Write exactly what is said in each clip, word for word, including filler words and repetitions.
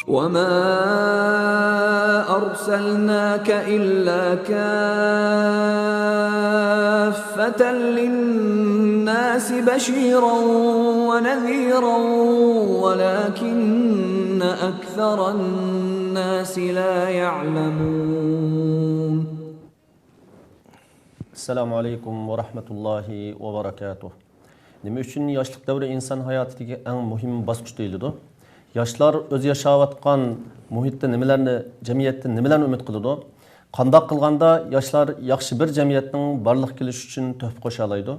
وما أرسلناك إلا كافة للناس بشيرا ونذيرا ولكن أكثر الناس لا يعلمون. ئەسسالامۇ ئەلەيكۇم ۋە رەھمەتۇللاھى ۋە بەرەكاتۇھ. نېمە ئۈچۈن ياشلىق دەۋرى ئىنسان ھاياتىدىكى ئەڭ مۇھىم باسقۇچ دېيىلىدۇ؟ ياشلار ئۆزى ياشاۋاتقان مۇھىتتا نېمىلەرنى، جەمئىيەتتە نېمىلەرنى ئۈمىد قىلىدۇ؟ قانداق قىلغاندا ياشلار ياخشى بىر جەمئىيەتنىڭ بارلىققا كېلىشى ئۈچۈن تۆھپە قوشالايدۇ؟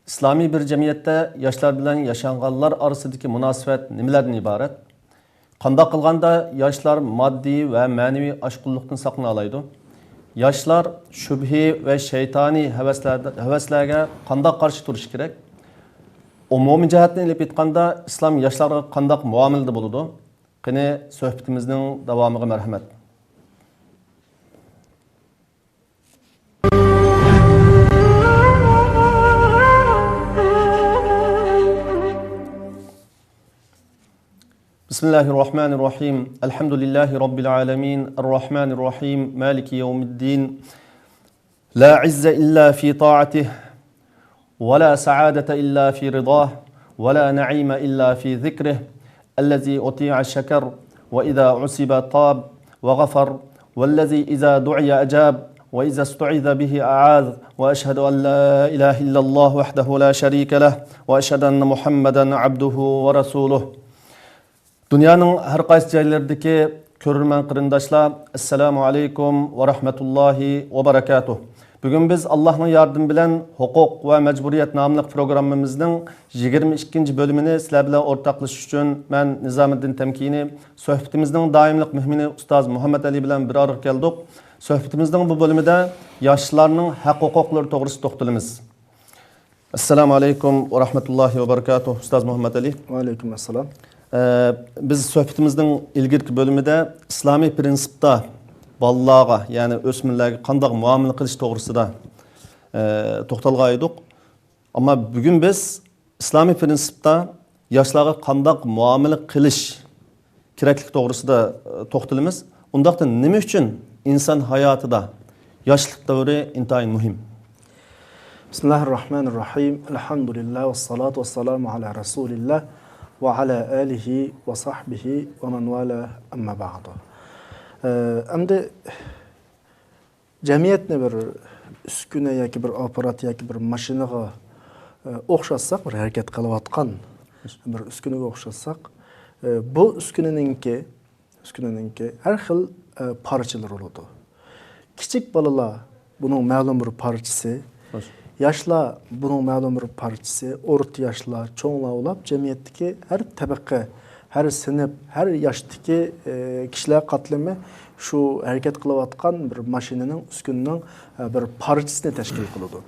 ئىسلامىي بىر جەمئىيەتتە ياشلار بىلەن ياشانغانلار ئارىسىدىكى مۇناسىۋەت نېمىلەردىن ئىبارەت؟ قانداق قىلغاندا ياشلار ماددىي ۋە مەنىۋى ئاشقۇنلۇقتىن ساقلىنالايدۇ؟ ياشلار شۈبھە ۋە شەيتانىي ھەۋەسلەردە-، ھەۋەسلەرگە قانداق قارشى تۇرۇشى كېرەك؟ ئومۇمىي جەھەتتىن ئېلىپ ئېيتقاندا، ئىسلام ياشلارغا قانداق مۇئامىلىدە بولىدۇ؟ قېنى، سۆھبىتىمىزنىڭ داۋامىغا مەرھەمەت. بسم الله الرحمن الرحيم. الحمد لله رب العالمين. الرحمن الرحيم. مالك يوم الدين. لا عز إلا في طاعته، ولا سعادة إلا في رضاه، ولا نعيم إلا في ذكره. الذي أطيع شكر، وإذا عصب تاب وغفر، والذي إذا دعي أجاب، وإذا استعيذ به أعاذ. وأشهد أن لا إله إلا الله وحده لا شريك له، وأشهد أن محمدا عبده ورسوله. دۇنيانىڭ ھەر قايسى جايلىرىدىكى كۆرۈرمەن قېرىنداشلار، ئەسسالامۇ ئەلەيكۇم ۋە رەھمەتۇللاھى ۋە بەرەكاتۇھ. بۈگۈن بىز ئاللاھنىڭ ياردىمى بىلەن ھوقۇق ۋە مەجبۇرىيەت ناملىق پروگراممىمىزنىڭ يىگىرمە ئىككىنچى بۆلۈمىنى سىلەر بىلەن ئورتاقلىشىش ئۈچۈن مەن نىزامىدىن تەمكىنى سۆھبىتىمىزنىڭ دائىملىق مېھمىنى ئۇستاز مۇھەممەد ئەلى بىلەن بىر ئارىغا كەلدۇق. سۆھبىتىمىزنىڭ بۇ بۆلۈمىدە ياشلارنىڭ ھەق ھوقۇقلىرى توغرىسىدا توختىلىمىز. ئەسسالامۇ ئەلەيكۇم ۋە رەھمەتۇللاھى ۋە بەرىكاتۇھ، ئۇستاز مۇھەممەد ئەلى. ۋەئەلەيكۇم ئەسسالام. ئە، بىز سۆھبىتىمىزنىڭ ئىلگىرىكى بۆلۈمىدە ئىسلامىي پىرىنسىپتا بالىلارغا، يەنى ئۆسمۈرلەرگە قانداق مۇئامىلە قىلىش توغرىسىدا، ئە، توختالغان ئىدۇق. ئەمما بۈگۈن بىز ئىسلامىي پىرىنسىپتا ياشلارغا قانداق مۇئامىلە قىلىش كېرەكلىكى توغرىسىدا، ئە، توختىلىمىز. ئۇنداقتا نېمە ئۈچۈن ئىنسان ھاياتىدا ياشلىق دەۋرى ئىنتايىن مۇھىم؟ بسم الله الرحمن الرحيم. الحمد لله والصلاة والسلام على رسول الله وعلى آله وصحبه ومن والاه، أما بعد. ئە، ئەمدى جەمئىيەتنى بىر ئۈسكۈنە ياكى بىر ئاپپارات ياكى بىر ماشىنىغا، ئە، ئوخشاتساق، بىر ھەرىكەت قىلىۋاتقان بىر ئۈسكۈنىگە ئوخشاتساق، ئە، بۇ ئۈسكۈنىنىڭكى، ئۈسكۈنىنىڭكى ھەر خىل، ئە، پارچىلىرى بولىدۇ. كىچىك بالىلار بۇنىڭ مەلۇم بىر پارچىسى، ياشلار بۇنىڭ مەلۇم بىر پارچىسى، ئورتا ياشلار، چوڭلار بولاپ جەمئىيەتتىكى ھەر تەبەقە، ھەر سىنىپ، ھەر ياشتىكى، ئە، كىشىلەر قاتلىمى شۇ ھەرىكەت قىلىۋاتقان بىر ماشىنىنىڭ، ئۈسكۈنىنىڭ، ئە، بىر پارچىسىنى تەشكىل قىلىدۇ.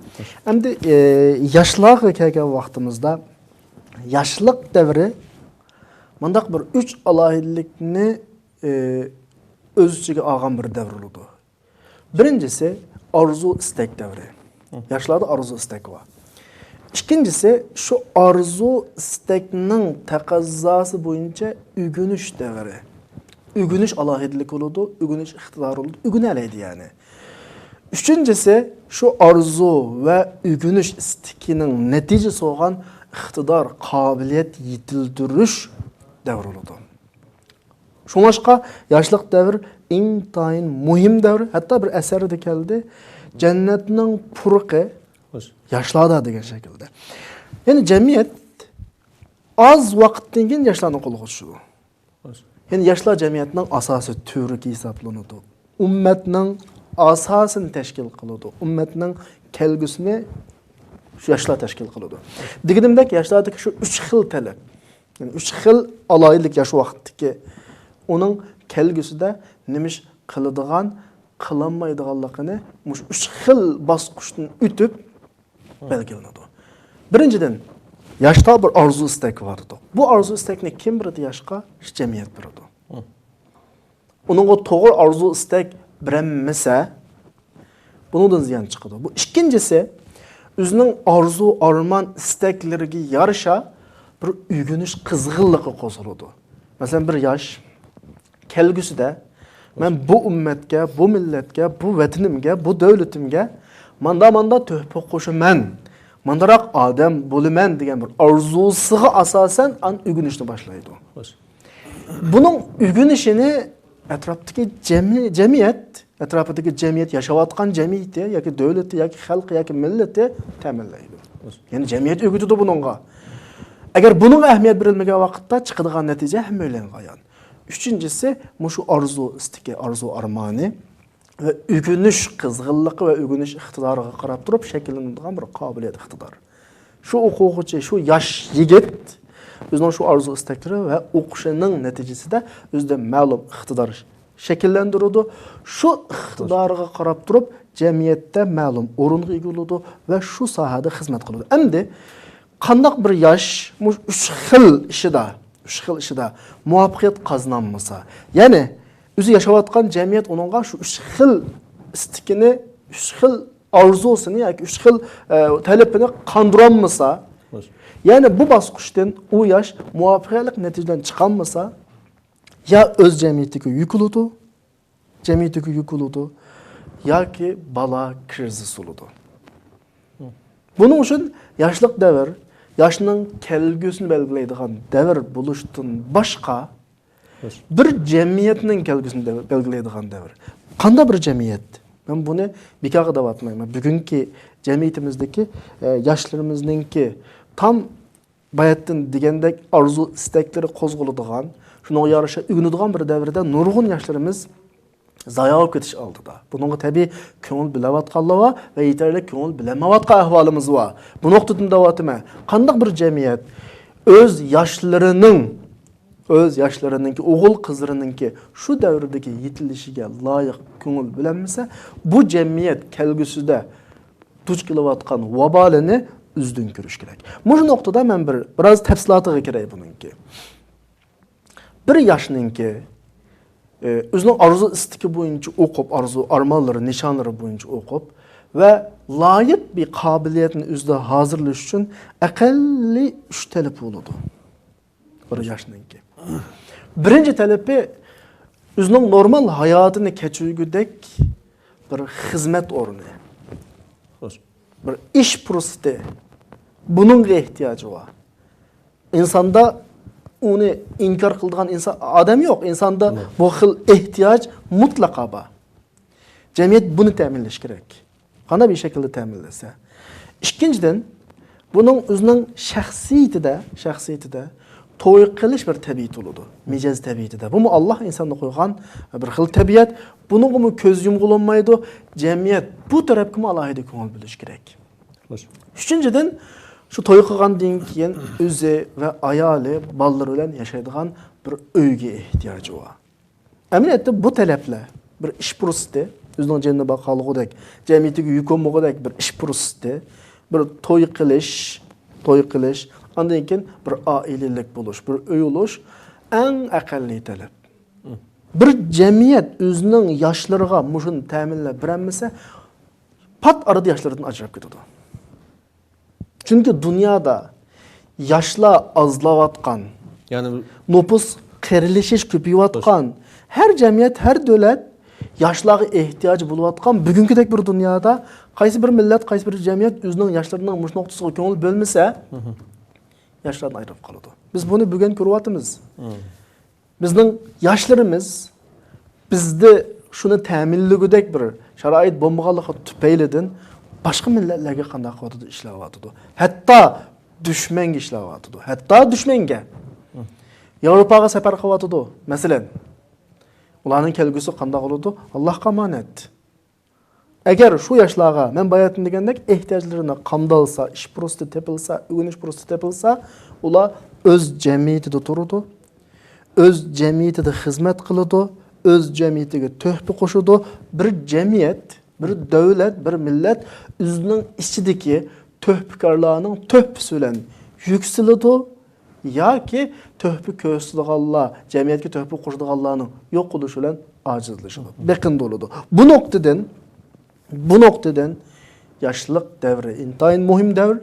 ئەمدى، ئە، ياشلارغا كەلگەن ۋاقتىمىزدا ياشلىق دەۋرى مۇنداق بىر ئۈچ ئالاھىدىلىكنى، ئە، ئۆز ئىچىگە ئالغان بىر دەۋر بولىدۇ. بىرىنچىسى، ئارزۇ ئىستەك دەۋرى. ياشلاردا ئارزۇ ئىستەك بار. ئىككىنچىسى، شۇ ئارزۇ ئىستەكنىڭ تەقەززاسى بويىچە ئۆگىنىش دەۋرى. ئۆگىنىش ئالاھىدىلىكى بولىدۇ، ئۆگىنىش ئىقتىدارى بولىدۇ، ئۆگىنەلەيدۇ يەنى. ئۈچىنچىسى، شۇ ئارزۇ ۋە ئۆگىنىش ئىستىكىنىڭ نەتىجىسى بولغان ئىقتىدار، قابىلىيەت يېتىلدۈرۈش دەۋرى بولىدۇ. شۇڭلاشقا ياشلىق دەۋر ئىنتايىن مۇھىم دەۋر. ھەتتا بىر ئەسەردە كەلدى، جەننەتنىڭ پۇرىقى ياشلاردا دېگەن شەكىلدە. يەنى جەمئىيەت ئاز ۋاقىتتىن كېيىن ياشلارنىڭ قولىغا چۈشىدۇ. يەنى ياشلار جەمئىيەتنىڭ ئاساسىي تۈۋرۈكى ھېسابلىنىدۇ. ئۈممەتنىڭ ئاساسىنى تەشكىل قىلىدۇ. ئۈممەتنىڭ كەلگۈسىنى شۇ ياشلار تەشكىل قىلىدۇ. دېگىنىمدەك، ياشلاردىكى شۇ ئۈچ خىل تەلەپ، يەنى ئۈچ خىل ئالاھىدىلىك ياش ۋاقتىدىكى، ئۇنىڭ كەلگۈسىدە نېمە ئىش قىلىدىغان، قىلالمايدىغانلىقىنى مۇشۇ ئۈچ خىل باسقۇچتىن ئۆتۈپ بەلگىلىنىدۇ. بىرىنچىدىن، ياشتا بىر ئارزۇ ئىستەك بار دېدۇق. بۇ ئارزۇ ئىستەكنى كىم بېرىدۇ ياشقا؟ شۇ جەمئىيەت بېرىدۇ. ئۇنىڭغا توغرا ئارزۇ ئىستەك بېرەلمىسە، بۇنىڭدىن زىيان چىقىدۇ. بۇ ئىككىنچىسى، ئۆزىنىڭ ئارزۇ، ئارمان، ئىستەكلىرىگە يارىشا بىر ئۆگىنىش قىزغىنلىقى قوزغىلىدۇ. مەسىلەن، بىر ياش كەلگۈسىدە مەن بۇ ئۈممەتكە، بۇ مىللەتكە، بۇ ۋەتىنىمگە، بۇ دۆلىتىمگە ماندا-ماندا تۆھپە قوشىمەن، مانداراق ئادەم بولىمەن دېگەن بىر ئارزۇسىغا ئاساسەن ئان ئۆگىنىشنى باشلايدۇ. بۇنىڭ ئۆگىنىشىنى ئەتراپتىكى جەمئىي-، جەمئىيەت، ئەتراپىدىكى جەمئىيەت، ياشاۋاتقان جەمئىيىتى ياكى دۆلىتى ياكى خەلقى ياكى مىللىتى تەمىنلەيدۇ. يەنى جەمئىيەت ئۆگىتىدۇ بۇنىڭغا. ئەگەر بۇنىڭغا ئەھمىيەت بېرىلمىگەن ۋاقىتتا چىقىدىغان نەتىجە ھەممەيلەنگە ئايان. ئۈچىنچىسى، مۇشۇ ئارزۇ ئىستىكى، ئارزۇ ئارمانى ۋە ئۆگىنىش قىزغىنلىقى ۋە ئۆگىنىش ئىقتىدارىغا قاراپ تۇرۇپ شەكىللىنىدىغان بىر قابىلىيەت، ئىقتىدار. شۇ ئوقۇغۇچى، شۇ ياش يىگىت ئۆزىنىڭ شۇ ئارزۇ ئىستەكلىرى ۋە ئوقۇشىنىڭ نەتىجىسىدە ئۆزىدە مەلۇم ئىقتىدار شەكىللەندۈرىدۇ. شۇ ئىقتىدارىغا قاراپ تۇرۇپ جەمئىيەتتە مەلۇم ئورۇنغا ئىگە بولىدۇ ۋە شۇ ساھەدە خىزمەت قىلىدۇ. ئەمدى قانداق بىر ياش مۇشۇ ئۈچ خىل ئىشىدا، ئۈچ خىل ئىشىدا مۇۋەپپەقىيەت قازىنالمىسا، يەنى ئۆزى ياشاۋاتقان جەمئىيەت ئۇنىڭغا شۇ ئۈچ خىل ئىستىكىنى، ئۈچ خىل ئارزۇسىنى ياكى ئۈچ خىل، ئە، تەلىپىنى قاندۇرالمىسا، يەنى بۇ باسقۇچتىن ئۇ ياش مۇۋەپپەقىيەتلىك نەتىجىلەرنى چىقارمىسا، يا ئۆز جەمئىيىتىگە يۈك بولىدۇ، جەمئىيىتىگە يۈك بولىدۇ ياكى بالا كىرىزىس بولىدۇ. بۇنىڭ ئۈچۈن ياشلىق دەۋر ياشنىڭ كەلگۈسىنى بەلگىلەيدىغان دەۋر بولۇشتىن باشقا، بىر جەمئىيەتنىڭ كەلگۈسىنى دەۋ-، بەلگىلەيدىغان دەۋر. قانداق بىر جەمئىيەت؟ مەن بۇنى بىكارغا دەۋاتمايمەن. بۈگۈنكى جەمئىيىتىمىزدىكى، ئە، ياشلىرىمىزنىڭكى تام باياتتىن دېگەندەك ئارزۇ ئىستەكلىرى قوزغىلىدىغان، شۇنىڭغا يارىشا ئۆگىنىدىغان بىر دەۋردە نۇرغۇن ياشلىرىمىز زايا بولۇپ كېتىش ئالدىدا. بۇنىڭغا تەبىئىي كۆڭۈل بۆلەۋاتقانلار بار ۋە يېتەرلىك كۆڭۈل بۆلەلمەيۋاتقان ئەھۋالىمىز بار. بۇ نۇقتىدىن دەۋاتىمەن. قانداق بىر جەمئىيەت ئۆز ياشلىرىنىڭ، ئۆز ياشلىرىنىڭكى، ئوغۇل قىزلىرىنىڭكى شۇ دەۋردىكى يېتىلىشىگە لايىق كۆڭۈل بۆلەلمىسە، بۇ جەمئىيەت كەلگۈسىدە دۇچ كېلىۋاتقان ۋابالىنى ئۆزىدىن كۆرۈش كېرەك. مۇشۇ نۇقتىدا مەن بىر، بىراز تەپسىلاتىغا كىرەي بۇنىڭكى. بىر ياشنىڭكى، ئى، ئۆزىنىڭ ئارزۇ ئىستىكى بويىچە ئوقۇپ، ئارزۇ ئارمانلىرى، نىشانلىرى بويىچە ئوقۇپ ۋە لايىق بىر قابىلىيەتنى ئۆزىدە ھازىرلاش ئۈچۈن ئەقەللىي ئۈچ تەلىپى بولىدۇ. بىر ياشنىڭكى. بىرىنچى تەلىپى ئۆزىنىڭ نورمال ھاياتىنى كەچۈرگۈدەك بىر خىزمەت ئورنى. بىر ئىش پۇرسىتى. بۇنىڭغا ئېھتىياجى بار. ئىنساندا ئۇنى ئىنكار قىلىدىغان ئىنسان، ئادەم يوق. ئىنساندا بۇ خىل ئېھتىياج مۇتلەقا بار. جەمئىيەت بۇنى تەمىنلەش كېرەك. قانداق بىر شەكىلدە تەمىنلىسە؟ ئىككىنچىدىن، بۇنىڭ ئۆزىنىڭ شەخسىيىتىدە، شەخسىيىتىدە توي قىلىش بىر تەبىئىتى بولىدۇ. مىجەز تەبىئىتىدە. بۇمۇ ئاللاھ ئىنساندا قويغان بىر خىل تەبىئەت. بۇنىڭغىمۇ كۆز يۇمغىلى بولمايدۇ. جەمئىيەت بۇ تەرەپكىمۇ ئالاھىدە كۆڭۈل بۆلۈشى كېرەك. ئۈچىنچىدىن، شۇ توي قىلغاندىن كېيىن ئۆزى ۋە ئايالى، بالىلىرى بىلەن ياشايدىغان بىر ئۆيگە ئېھتىياجى بار. ئەمەلىيەتتە بۇ تەلەپلەر، بىر ئىش پۇرسىتى، ئۆزىنىڭ جېنىنى باقالىغۇدەك، جەمئىيىتىگە يۈك بولمىغۇدەك بىر ئىش پۇرسىتى، بىر توي قىلىش، توي قىلىش، ئاندىن كېيىن بىر ئائىلىلىك بولۇش، بىر ئۆي بولۇش ئەڭ ئەقەللىي تەلەپ. بىر جەمئىيەت ئۆزىنىڭ ياشلىرىغا مۇشۇنى تەمىنلەپ بېرەلمىسە، پات ئارىدا ياشلىرىدىن ئاجراپ كېتىدۇ. چۈنكى دۇنيادا ياشلار ئازلاۋاتقان، يەنى نوپۇس قېرىلىشىش كۆپىيىۋاتقان، ھەر جەمئىيەت، ھەر دۆلەت ياشلارغا ئېھتىياجى بولۇۋاتقان بۈگۈنكىدەك بىر دۇنيادا قايسى بىر مىللەت، قايسى بىر جەمئىيەت ئۆزىنىڭ ياشلىرىنىڭ مۇشۇ نۇقتىسىغا كۆڭۈل بۆلمىسە، ياشلاردىن ئايرىلىپ قالىدۇ. بىز بۇنى بۈگۈن كۆرۈۋاتىمىز. بىزنىڭ ياشلىرىمىز بىزدە شۇنى تەمىنلىگۈدەك بىر شارائىت بولمىغانلىقى تۈپەيلىدىن باشقا مىللەتلەرگە قانداق قىلىۋاتىدۇ، ئىشلەۋاتىدۇ. ھەتتا دۈشمەنگە ئىشلەۋاتىدۇ. ھەتتا دۈشمەنگە. ياۋروپاغا سەپەر قىلىۋاتىدۇ، مەسىلەن. ئۇلارنىڭ كەلگۈسى قانداق بولىدۇ؟ ئاللاھقا ئامانەت. ئەگەر شۇ ياشلارغا مەن باياتىن دېگەندەك ئېھتىياجلىرىنى قامدالسا، ئىش پۇرسىتى تېپىلسا، ئۆگىنىش پۇرسىتى تېپىلسا، ئۇلار ئۆز جەمئىيىتىدە تۇرىدۇ، ئۆز جەمئىيىتىدە خىزمەت قىلىدۇ، ئۆز جەمئىيىتىگە تۆھپە قوشىدۇ. بىر جەمئىيەت، بىر دۆلەت، بىر مىللەت ئۆزىنىڭ ئىچىدىكى تۆھپىكارلارنىڭ تۆھپىسى بىلەن يۈكسىلىدۇ، ياكى تۆھپە كۆرسىتىدىغانلار، جەمئىيەتكە تۆھپە قوشىدىغانلارنىڭ يوقىلىشى بىلەن ئاجىزلىشىدۇ، بېقىندۇرۇلىدۇ. بۇ نۇقتىدىن، بۇ نۇقتىدىن ياشلىق دەۋرى ئىنتايىن مۇھىم دەۋر.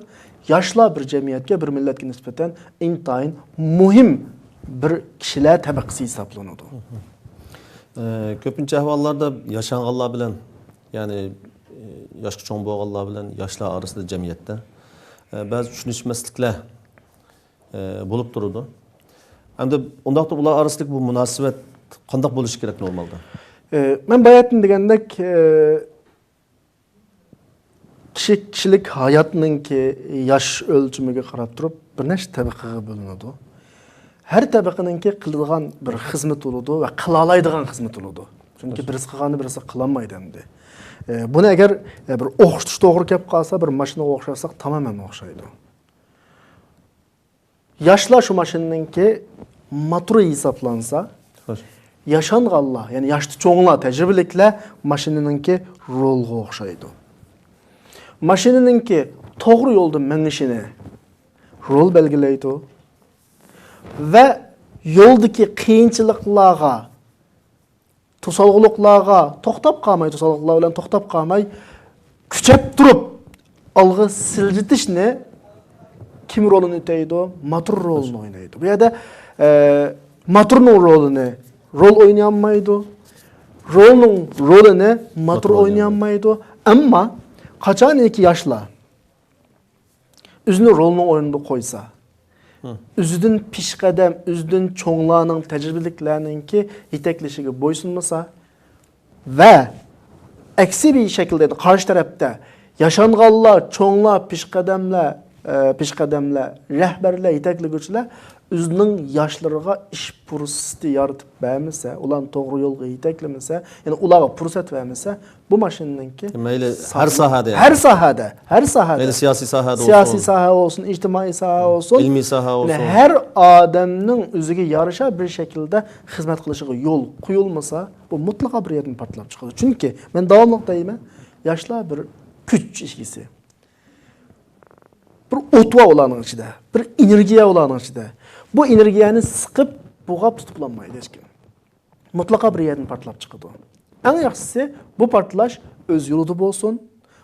ياشلار بىر جەمئىيەتكە، بىر مىللەتكە نىسبەتەن ئىنتايىن مۇھىم بىر كىشىلەر تەبىقىسى ھېسابلىنىدۇ. ئە، كۆپىنچە ئەھۋاللاردا ياشانغانلار بىلەن، يەنى، ئە، ياشقا چوڭ بولغانلار بىلەن ياشلار ئارىسىدا جەمئىيەتتە، ئە، بەزى چۈشىنىشمەسلىكلەر، ئە، بولۇپ تۇرىدۇ. ئەمدى ئۇنداقتا ئۇلار ئارىسىدىكى بۇ مۇناسىۋەت قانداق بولۇشى كېرەك نورمالدا؟ ئە، مەن باياتىن دېگەندەك، ئە، كىشى، كىشىلىك ھاياتنىڭكى ياش ئۆلچىمىگە قاراپ تۇرۇپ بىر نەچچە تەبىقىگە بۆلۈنىدۇ. ھەر تەبىقىنىڭكى قىلىدىغان بىر خىزمىتى بولىدۇ ۋە قىلالايدىغان خىزمىتى بولىدۇ. چۈنكى بىرسى قىلغاننى بىرسى قىلالمايدۇ ئەمدى. ئە، بۇنى ئەگەر، ئە، بىر ئوخشىتىش توغرا كەپ قالسا، بىر ماشىنىغا ئوخشاتساق تامامەن ئوخشايدۇ. ياشلار شۇ ماشىنىنىڭكى موتورى ھېسابلانسا، خوش. ياشانغانلار، يەنى ياشتا چوڭلار، تەجرىبىلىكلەر ماشىنىنىڭكى رولىغا ئوخشايدۇ. ماشىنىنىڭكى توغرا يولدا مېڭىشىنى رول بەلگىلەيدۇ ۋە يولدىكى قىيىنچىلىقلارغا توسالغۇلۇقلارغا توختاپ قالماي، توسالغۇلۇقلار بىلەن توختاپ قالماي، كۈچەپ تۇرۇپ ئالغا سىلجىتىشنى كىم رولىنى ئۆتەيدۇ؟ موتور رولىنى ئوينايدۇ. بۇ يەردە، ئە، موتورنىڭ رولىنى رول ئوينىيالمايدۇ. رولنىڭ رولىنى موتور موتور ئوينىيالمايدۇ. ئوينىيالمايدۇ. ئەمما قاچانكى ياشلار ئۆزىنى رولنىڭ ئورنىدا قويسا، ھە. ئۆزىدىن پېشقەدەم، ئۆزىدىن چوڭلارنىڭ، تەجرىبىلىكلەرنىڭكى يېتەكلىشىگە بويسۇنمىسا ۋە ئەكسىي بىر شەكىلدە، قارشى تەرەپتە ياشانغانلار، چوڭلار، پېشقەدەملەر، ئە، پېشقەدەملەر، رەھبەرلەر، يېتەكلىگۈچىلەر ئۆزىنىڭ ياشلىرىغا ئىش پۇرسىتى يارىتىپ بەرمىسە، ئۇلارنى توغرا يولغا يېتەكلىمىسە، يەنى ئۇلارغا پۇرسەت بەرمىسە، بۇ ماشىنىنىڭكى مەيلى ھەر ساھە- ساھەدە، يەنى. ھەر ساھەدە، ھەر ساھەدە. مەيلى سىياسىي ساھەدە سىياسىي بولسۇن. ساھە بولسۇن، ئىجتىمائىي ساھە بولسۇن. ئىلمىي ساھە يەنى بولسۇن. ھەر ئادەمنىڭ ئۆزىگە يارىشا بىر شەكىلدە خىزمەت قىلىشىغا يول قويۇلمىسا، بۇ مۇتلەقا بىر يەردىن پارتلاپ چىقىدۇ. چۈنكى مەن داۋاملىق دەيمەن، ياشلار بىر كۈچ ئىگىسى. بىر ئوت بار ئۇلارنىڭ ئىچىدە، بىر ئېنېرگىيە ئۇلارنىڭ ئىچىدە. بۇ ئېنېرگىيەنى سىقىپ، بۇغاپ تۇتۇپ بولالمايدۇ ھېچكىم. مۇتلەقا بىر يەردىن پارتلاپ چىقىدۇ. ئەڭ ياخشىسى، بۇ پارتلاش ئۆز يولىدا بولسۇن،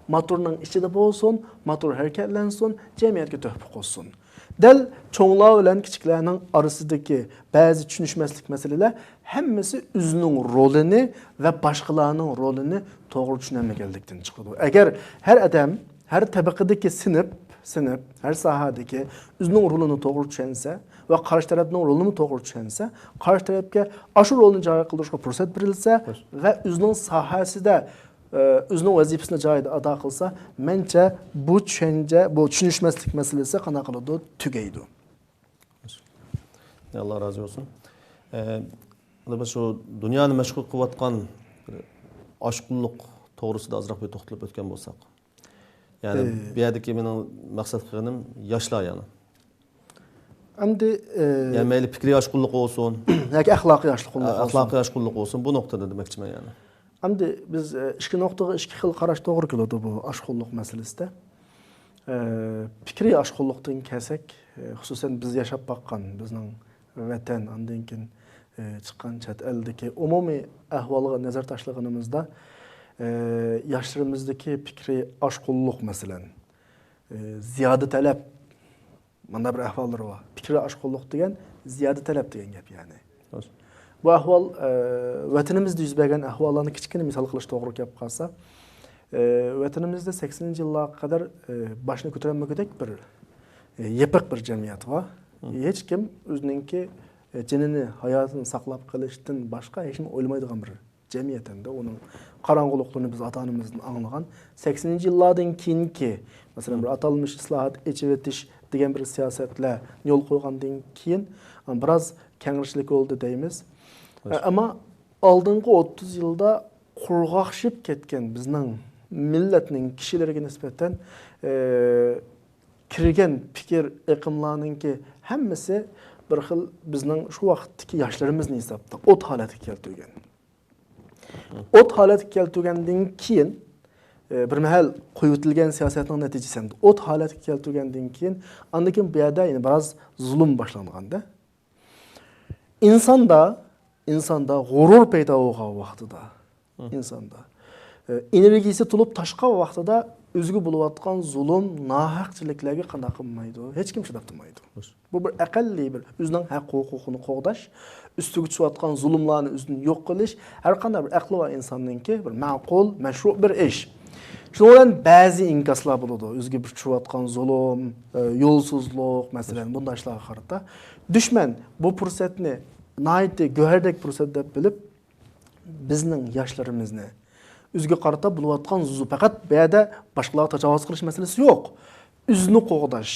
موتورنىڭ ئىچىدە بولسۇن، موتور ھەرىكەتلەنسۇن، جەمئىيەتكە تۆھپە قوشسۇن. دەل چوڭلار بىلەن كىچىكلەرنىڭ ئارىسىدىكى بەزى چۈشىنىشمەسلىك مەسىلىلەر ھەممىسى ئۆزىنىڭ رولىنى ۋە باشقىلارنىڭ رولىنى توغرا چۈشىنەلمىگەنلىكتىن چىقىدۇ. ئەگەر ھەر ئادەم، ھەر تەبىقىدىكى سىنىپ، سىنىپ، ھەر ساھەدىكى ئۆزىنىڭ رولىنى توغرا چۈشەنسە ۋە قارشى تەرەپنىڭ رولىنىمۇ توغرا چۈشەنسە، قارشى تەرەپكە ئاشۇ رولنى جارى قىلدۇرۇشقا پۇرسەت بېرىلسە ۋە ئۆزىنىڭ ساھەسىدە، ئۆزىنىڭ ۋەزىپىسىنى جايىدا ئادا قىلسا، مەنچە بۇ چۈشەنچە، بۇ چۈشىنىشمەسلىك مەسىلىسى قانداق قىلىدۇ؟ تۈگەيدۇ. ئاللا رازى بولسۇن. ئە، مانا بىز شۇ دۇنيانى مەشغۇل قىلىۋاتقان بىر ئاشقۇنلۇق توغرىسىدا ئازراق بىر توختىلىپ ئۆتكەن بولساق. يەنى ئى. بۇ يەردىكى مېنىڭ مەقسەت قىلغىنىم ياشلار يەنى. ئەمدى، ئى، يەنى مەيلى پىكرىي ئاشقۇنلۇق بولسۇن، ياكى ئەخلاقىي ئاشقۇنلۇق ئە، بولسۇن. ئەخلاقىي ئاشقۇنلۇق بولسۇن، بۇ نۇقتىدا دېمەكچىمەن يەنى. ئەمدى بىز، ئى، ئىككى نۇقتىغا ئىككى خىل قاراش توغرا كېلىدۇ بۇ ئاشقۇنلۇق مەسىلىسىدە. ئى، پىكرىي ئاشقۇنلۇقتىن كەلسەك، ئى، خۇسۇسەن بىز ياشاپ باققان، بىزنىڭ ۋەتەن، ئاندىن كېيىن، ئى، چىققان چەت ئەلدىكى ئومۇمىي ئەھۋالغا نەزەر تاشلىغىنىمىزدا، ئى، ياشلىرىمىزدىكى پىكرىي ئاشقۇنلۇق، مەسىلەن، ئى، زىيادە تەلەپ، مانا بىر ئەھۋاللىرى بار. پىكرىي ئاشقۇنلۇق دېگەن زىيادە تەلەپ دېگەن گەپ، يەنى. راست. بۇ ئەھۋال، ئە، ۋەتىنىمىزدە يۈز بەرگەن ئەھۋاللارنى كىچىككىنە مىسال قىلىش توغرا كەپ قالسا، ئە، ۋەتىنىمىزدە سەكسىنىنچى يىللارغا قەدەر، ئە، باشنى كۆتۈرەلمىگۈدەك بىر، ئە، يېپىق بىر جەمئىيەت بار. ھە. ھېچكىم ئۆزىنىڭكى، ئە، جېنىنى، ھاياتىنى ساقلاپ قېلىشتىن باشقا ھېچنېمە ئويلىمايدىغان بىر جەمئىيەت ئەمدى ئۇنىڭ قاراڭغۇلۇقلىرىنى بىز ئاتا-ئانىمىزدىن ئاڭلىغان. سەكسىنىنچى يىللاردىن كېيىنكى، مەسىلەن، بىر ئاتالمىش ئىسلاھات، ئېچىۋېتىش دېگەن بىر سىياسەتلەر يول قويغاندىن كېيىن، بىراز كەڭرىشلىك بولدى دەيمىز. ئەمما ئالدىنقى ئوتتۇز يىلدا قۇرغاقشىپ كەتكەن بىزنىڭ مىللەتنىڭ كىشىلىرىگە نىسبەتەن، ئە، كىرگەن پىكىر ئېقىملارنىڭكى ھەممىسى بىر خىل بىزنىڭ شۇ ۋاقىتتىكى ياشلىرىمىزنى ھېسابتا ئوت ھالەتكە كەلتۈرگەن. ئوت ھالەتكە كەلتۈرگەندىن كېيىن، ئى، بىر مەھەل قويۇۋېتىلگەن سىياسەتنىڭ نەتىجىسى ھەمدە ئوت ھالەتكە كەلتۈرگەندىن كېيىن، ئاندىن كېيىن بۇ يەردە يەنە بىراز زۇلۇم باشلانغاندا، ئىنساندا، ئىنساندا غۇرۇر پەيدا بولغان ۋاقتىدا، ئىنساندا، ئى، ئېنېرگىيىسى تولۇپ تاشقان ۋاقتىدا ئۆزىگە بولۇۋاتقان زۇلۇم، ناھەقچىلىكلەرگە قانداق قىلمايدۇ؟ ھېچكىم چىداپ تۇرمايدۇ. بۇ بىر ئەقەللىي بىر ئۆزىنىڭ ھەق ھوقۇقىنى قوغداش، ئۈستىگە چۈشۈۋاتقان زۇلۇملارنى ئۆزىدىن يوق قىلىش، ھەر قانداق بىر ئەقلى بار ئىنساننىڭكى بىر مەقۇل، مەشرۇ بىر ئىش. شۇنىڭ بىلەن بەزى ئىنكاسلار بولىدۇ. ئۆزىگە بىر چۈشۈۋاتقان زۇلۇم، ئە، يولسىزلىق، مەسىلەن، بۇنداق ئىشلارغا قارىتا دۈشمەن بۇ پۇرسەتنى ناھايىتى گۆھەردەك پۇرسەت دەپ بىلىپ، بىزنىڭ ياشلىرىمىزنى ئۆزىگە قارىتا بولۇۋاتقان زۇ-، پەقەت بۇ يەردە باشقىلارغا تاجاۋۇز قىلىش مەسىلىسى يوق. ئۆزىنى قوغداش،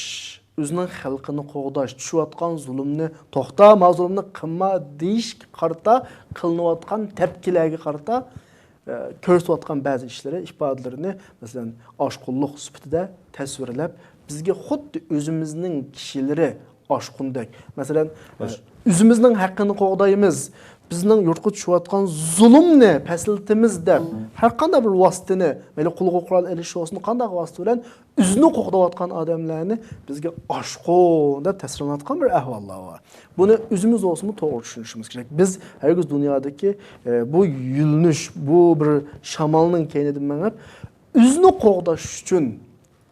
ئۆزىنىڭ خەلقىنى قوغداش، چۈشۈۋاتقان زۇلۇمنى توختا، ما زۇلۇمنى قىلما دېيىشكە قارىتا قىلىنىۋاتقان تەپكىلەرگە قارىتا، ئە، كۆرسىتىۋاتقان بەزى ئىشلىرى، ئىپادىلىرىنى، مەسىلەن، ئاشقۇنلۇق سۈپىتىدە تەسۋىرلەپ، بىزگە خۇددى ئۆزىمىزنىڭ كىشىلىرى ئاشقۇندەك. مەسىلەن، ئۆزىمىزنىڭ ھەققىنى قوغدايمىز، بىزنىڭ يۇرتقا چۈشۈۋاتقان زۇلۇمنى پەسىلتىمىز دەپ، ھەر قانداق بىر ۋاسىتىنى، مەيلى قولغا قورال ئېلىش بولسۇن، قانداق ۋاسىتە بىلەن ئۆزىنى قوغداۋاتقان ئادەملەرنى بىزگە ئاشقۇن دەپ تەسۋىرلەۋاتقان بىر ئەھۋاللار بار. بۇنى ئۆزىمىز بولسىمۇ توغرا چۈشىنىشىمىز كېرەك. بىز ھەرگىز دۇنيادىكى، ئە، بۇ يۆنىلىش، بۇ بىر شامالنىڭ كەينىدىن مېڭىپ، ئۆزىنى قوغداش ئۈچۈن،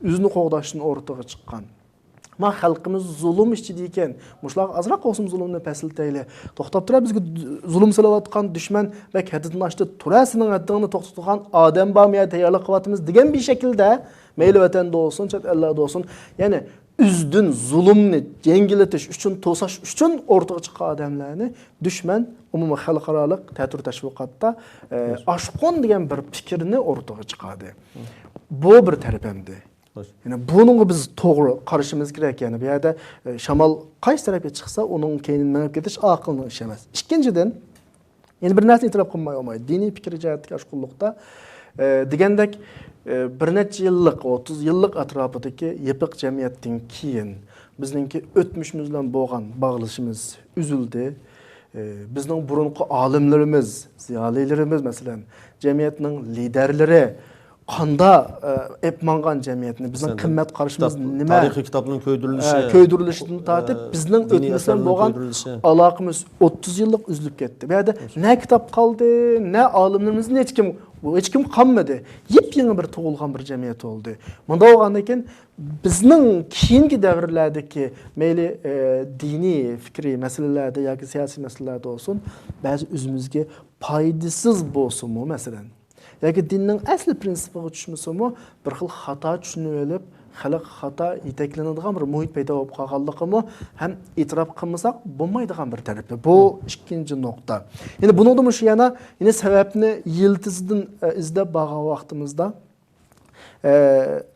ئۆزىنى قوغداشتىن ئورتىغا چىققان، ما خەلقىمىز زۇلۇم ئىچىدە ئىكەن، مۇشۇلارغا ئازراق بولسىمۇ زۇلۇمنى پەسىيتەيلى. توختاپ تۇرە، بىزگە زۇلۇم سېلىۋاتقان دۈشمەن بەك ھەددىدىن ئاشتى، تۇرە، سېنىڭ ھەددىڭنى توختىتىدىغان ئادەم بارمۇ يا، تەييارلىق قىلىۋاتىمىز دېگەن بىر شەكىلدە، مەيلى ۋەتەندە بولسۇن، چەت ئەللەردە بولسۇن، يەنى ئۆزىدىن زۇلۇمنى يەڭگىللىتىش ئۈچۈن، توساش ئۈچۈن ئورتىغا چىققان ئادەملەرنى دۈشمەن ئومۇمىي خەلقئارالىق تەتۈر تەشۋىقاتتا، ئە، ئاشقۇن دېگەن بىر پىكىرنى ئورتىغا چىقاردى. بۇ بىر تەرەپ ئەمدى. يەنى بۇنىڭغا بىز توغرا قارىشىمىز كېرەك. يەنى بۇ يەردە، ئە، شامال قايسى تەرەپكە چىقسا، ئۇنىڭ كەينىدىن مېڭىپ كېتىش ئاقىلنىڭ ئىشى ئەمەس. ئىككىنچىدىن، يەنە بىر نەرسىنى ئېتىراپ قىلماي بولمايدۇ. دىنىي پىكىر جەھەتتىكى ئاشقۇنلۇقتا، ئە، دېگەندەك، ئە، بىر نەچچە يىللىق، ئوتتۇز يىللىق ئەتراپىدىكى يېپىق جەمئىيەتتىن كېيىن بىزنىڭكى ئۆتمۈشىمىز بىلەن بولغان باغلىشىمىز ئۈزۈلدى. ئە، بىزنىڭ بۇرۇنقى ئالىملىرىمىز، زىيالىيلىرىمىز، مەسىلەن، جەمئىيەتنىڭ لىدەرلىرى قاندا، ئە، ئېلىپ ماڭغان جەمئىيەتنى، بىزنىڭ مەسىلەن، قىممەت قارىشىمىز كىتاب، نېمە؟ تارىخىي كىتابنىڭ كۆيدۈرۈلۈشى. ئە، كۆيدۈرۈلۈشىدىن تارتىپ، ئە، بىزنىڭ دىنىي ئۆتمۈش بىلەن ئەسەرنىڭ بولغان كۆيدۈرۈلۈشى. ئالاقىمىز ئوتتۇز يىللىق ئۈزۈلۈپ كەتتى. بۇ يەردە نە كىتاب قالدى، نە ئالىملىرىمىزدىن ھېچكىم، ھېچكىم قالمىدى. يېپيېڭى بىر تۇغۇلغان بىر جەمئىيەت بولدى. مۇنداق بولغاندىن كېيىن، بىزنىڭ كېيىنكى دەۋرلەردىكى مەيلى، ئە، دىنىي، پىكرىي مەسىلىلەردە ياكى سىياسىي مەسىلىلەردە بولسۇن، بەزى ئۆزىمىزگە پايدىسىز بولسىمۇ، مەسىلەن، ياكى دىننىڭ ئەسلى پىرىنسىپىغا چۈشمىسىمۇ، بىر خىل خاتا چۈشىنىۋېلىپ، خەلق خاتا يېتەكلىنىدىغان بىر مۇھىت پەيدا بولۇپ قالغانلىقىمۇ ھەم ئېتىراپ قىلمىساق بولمايدىغان بىر تەرىپى. بۇ ئىككىنچى نۇقتا. يەنى بۇنىڭدا مۇشۇ يەنە، يەنە سەۋەبنى يىلتىزىدىن، ئە، ئىزدەپ بارغان ۋاقتىمىزدا، ئە،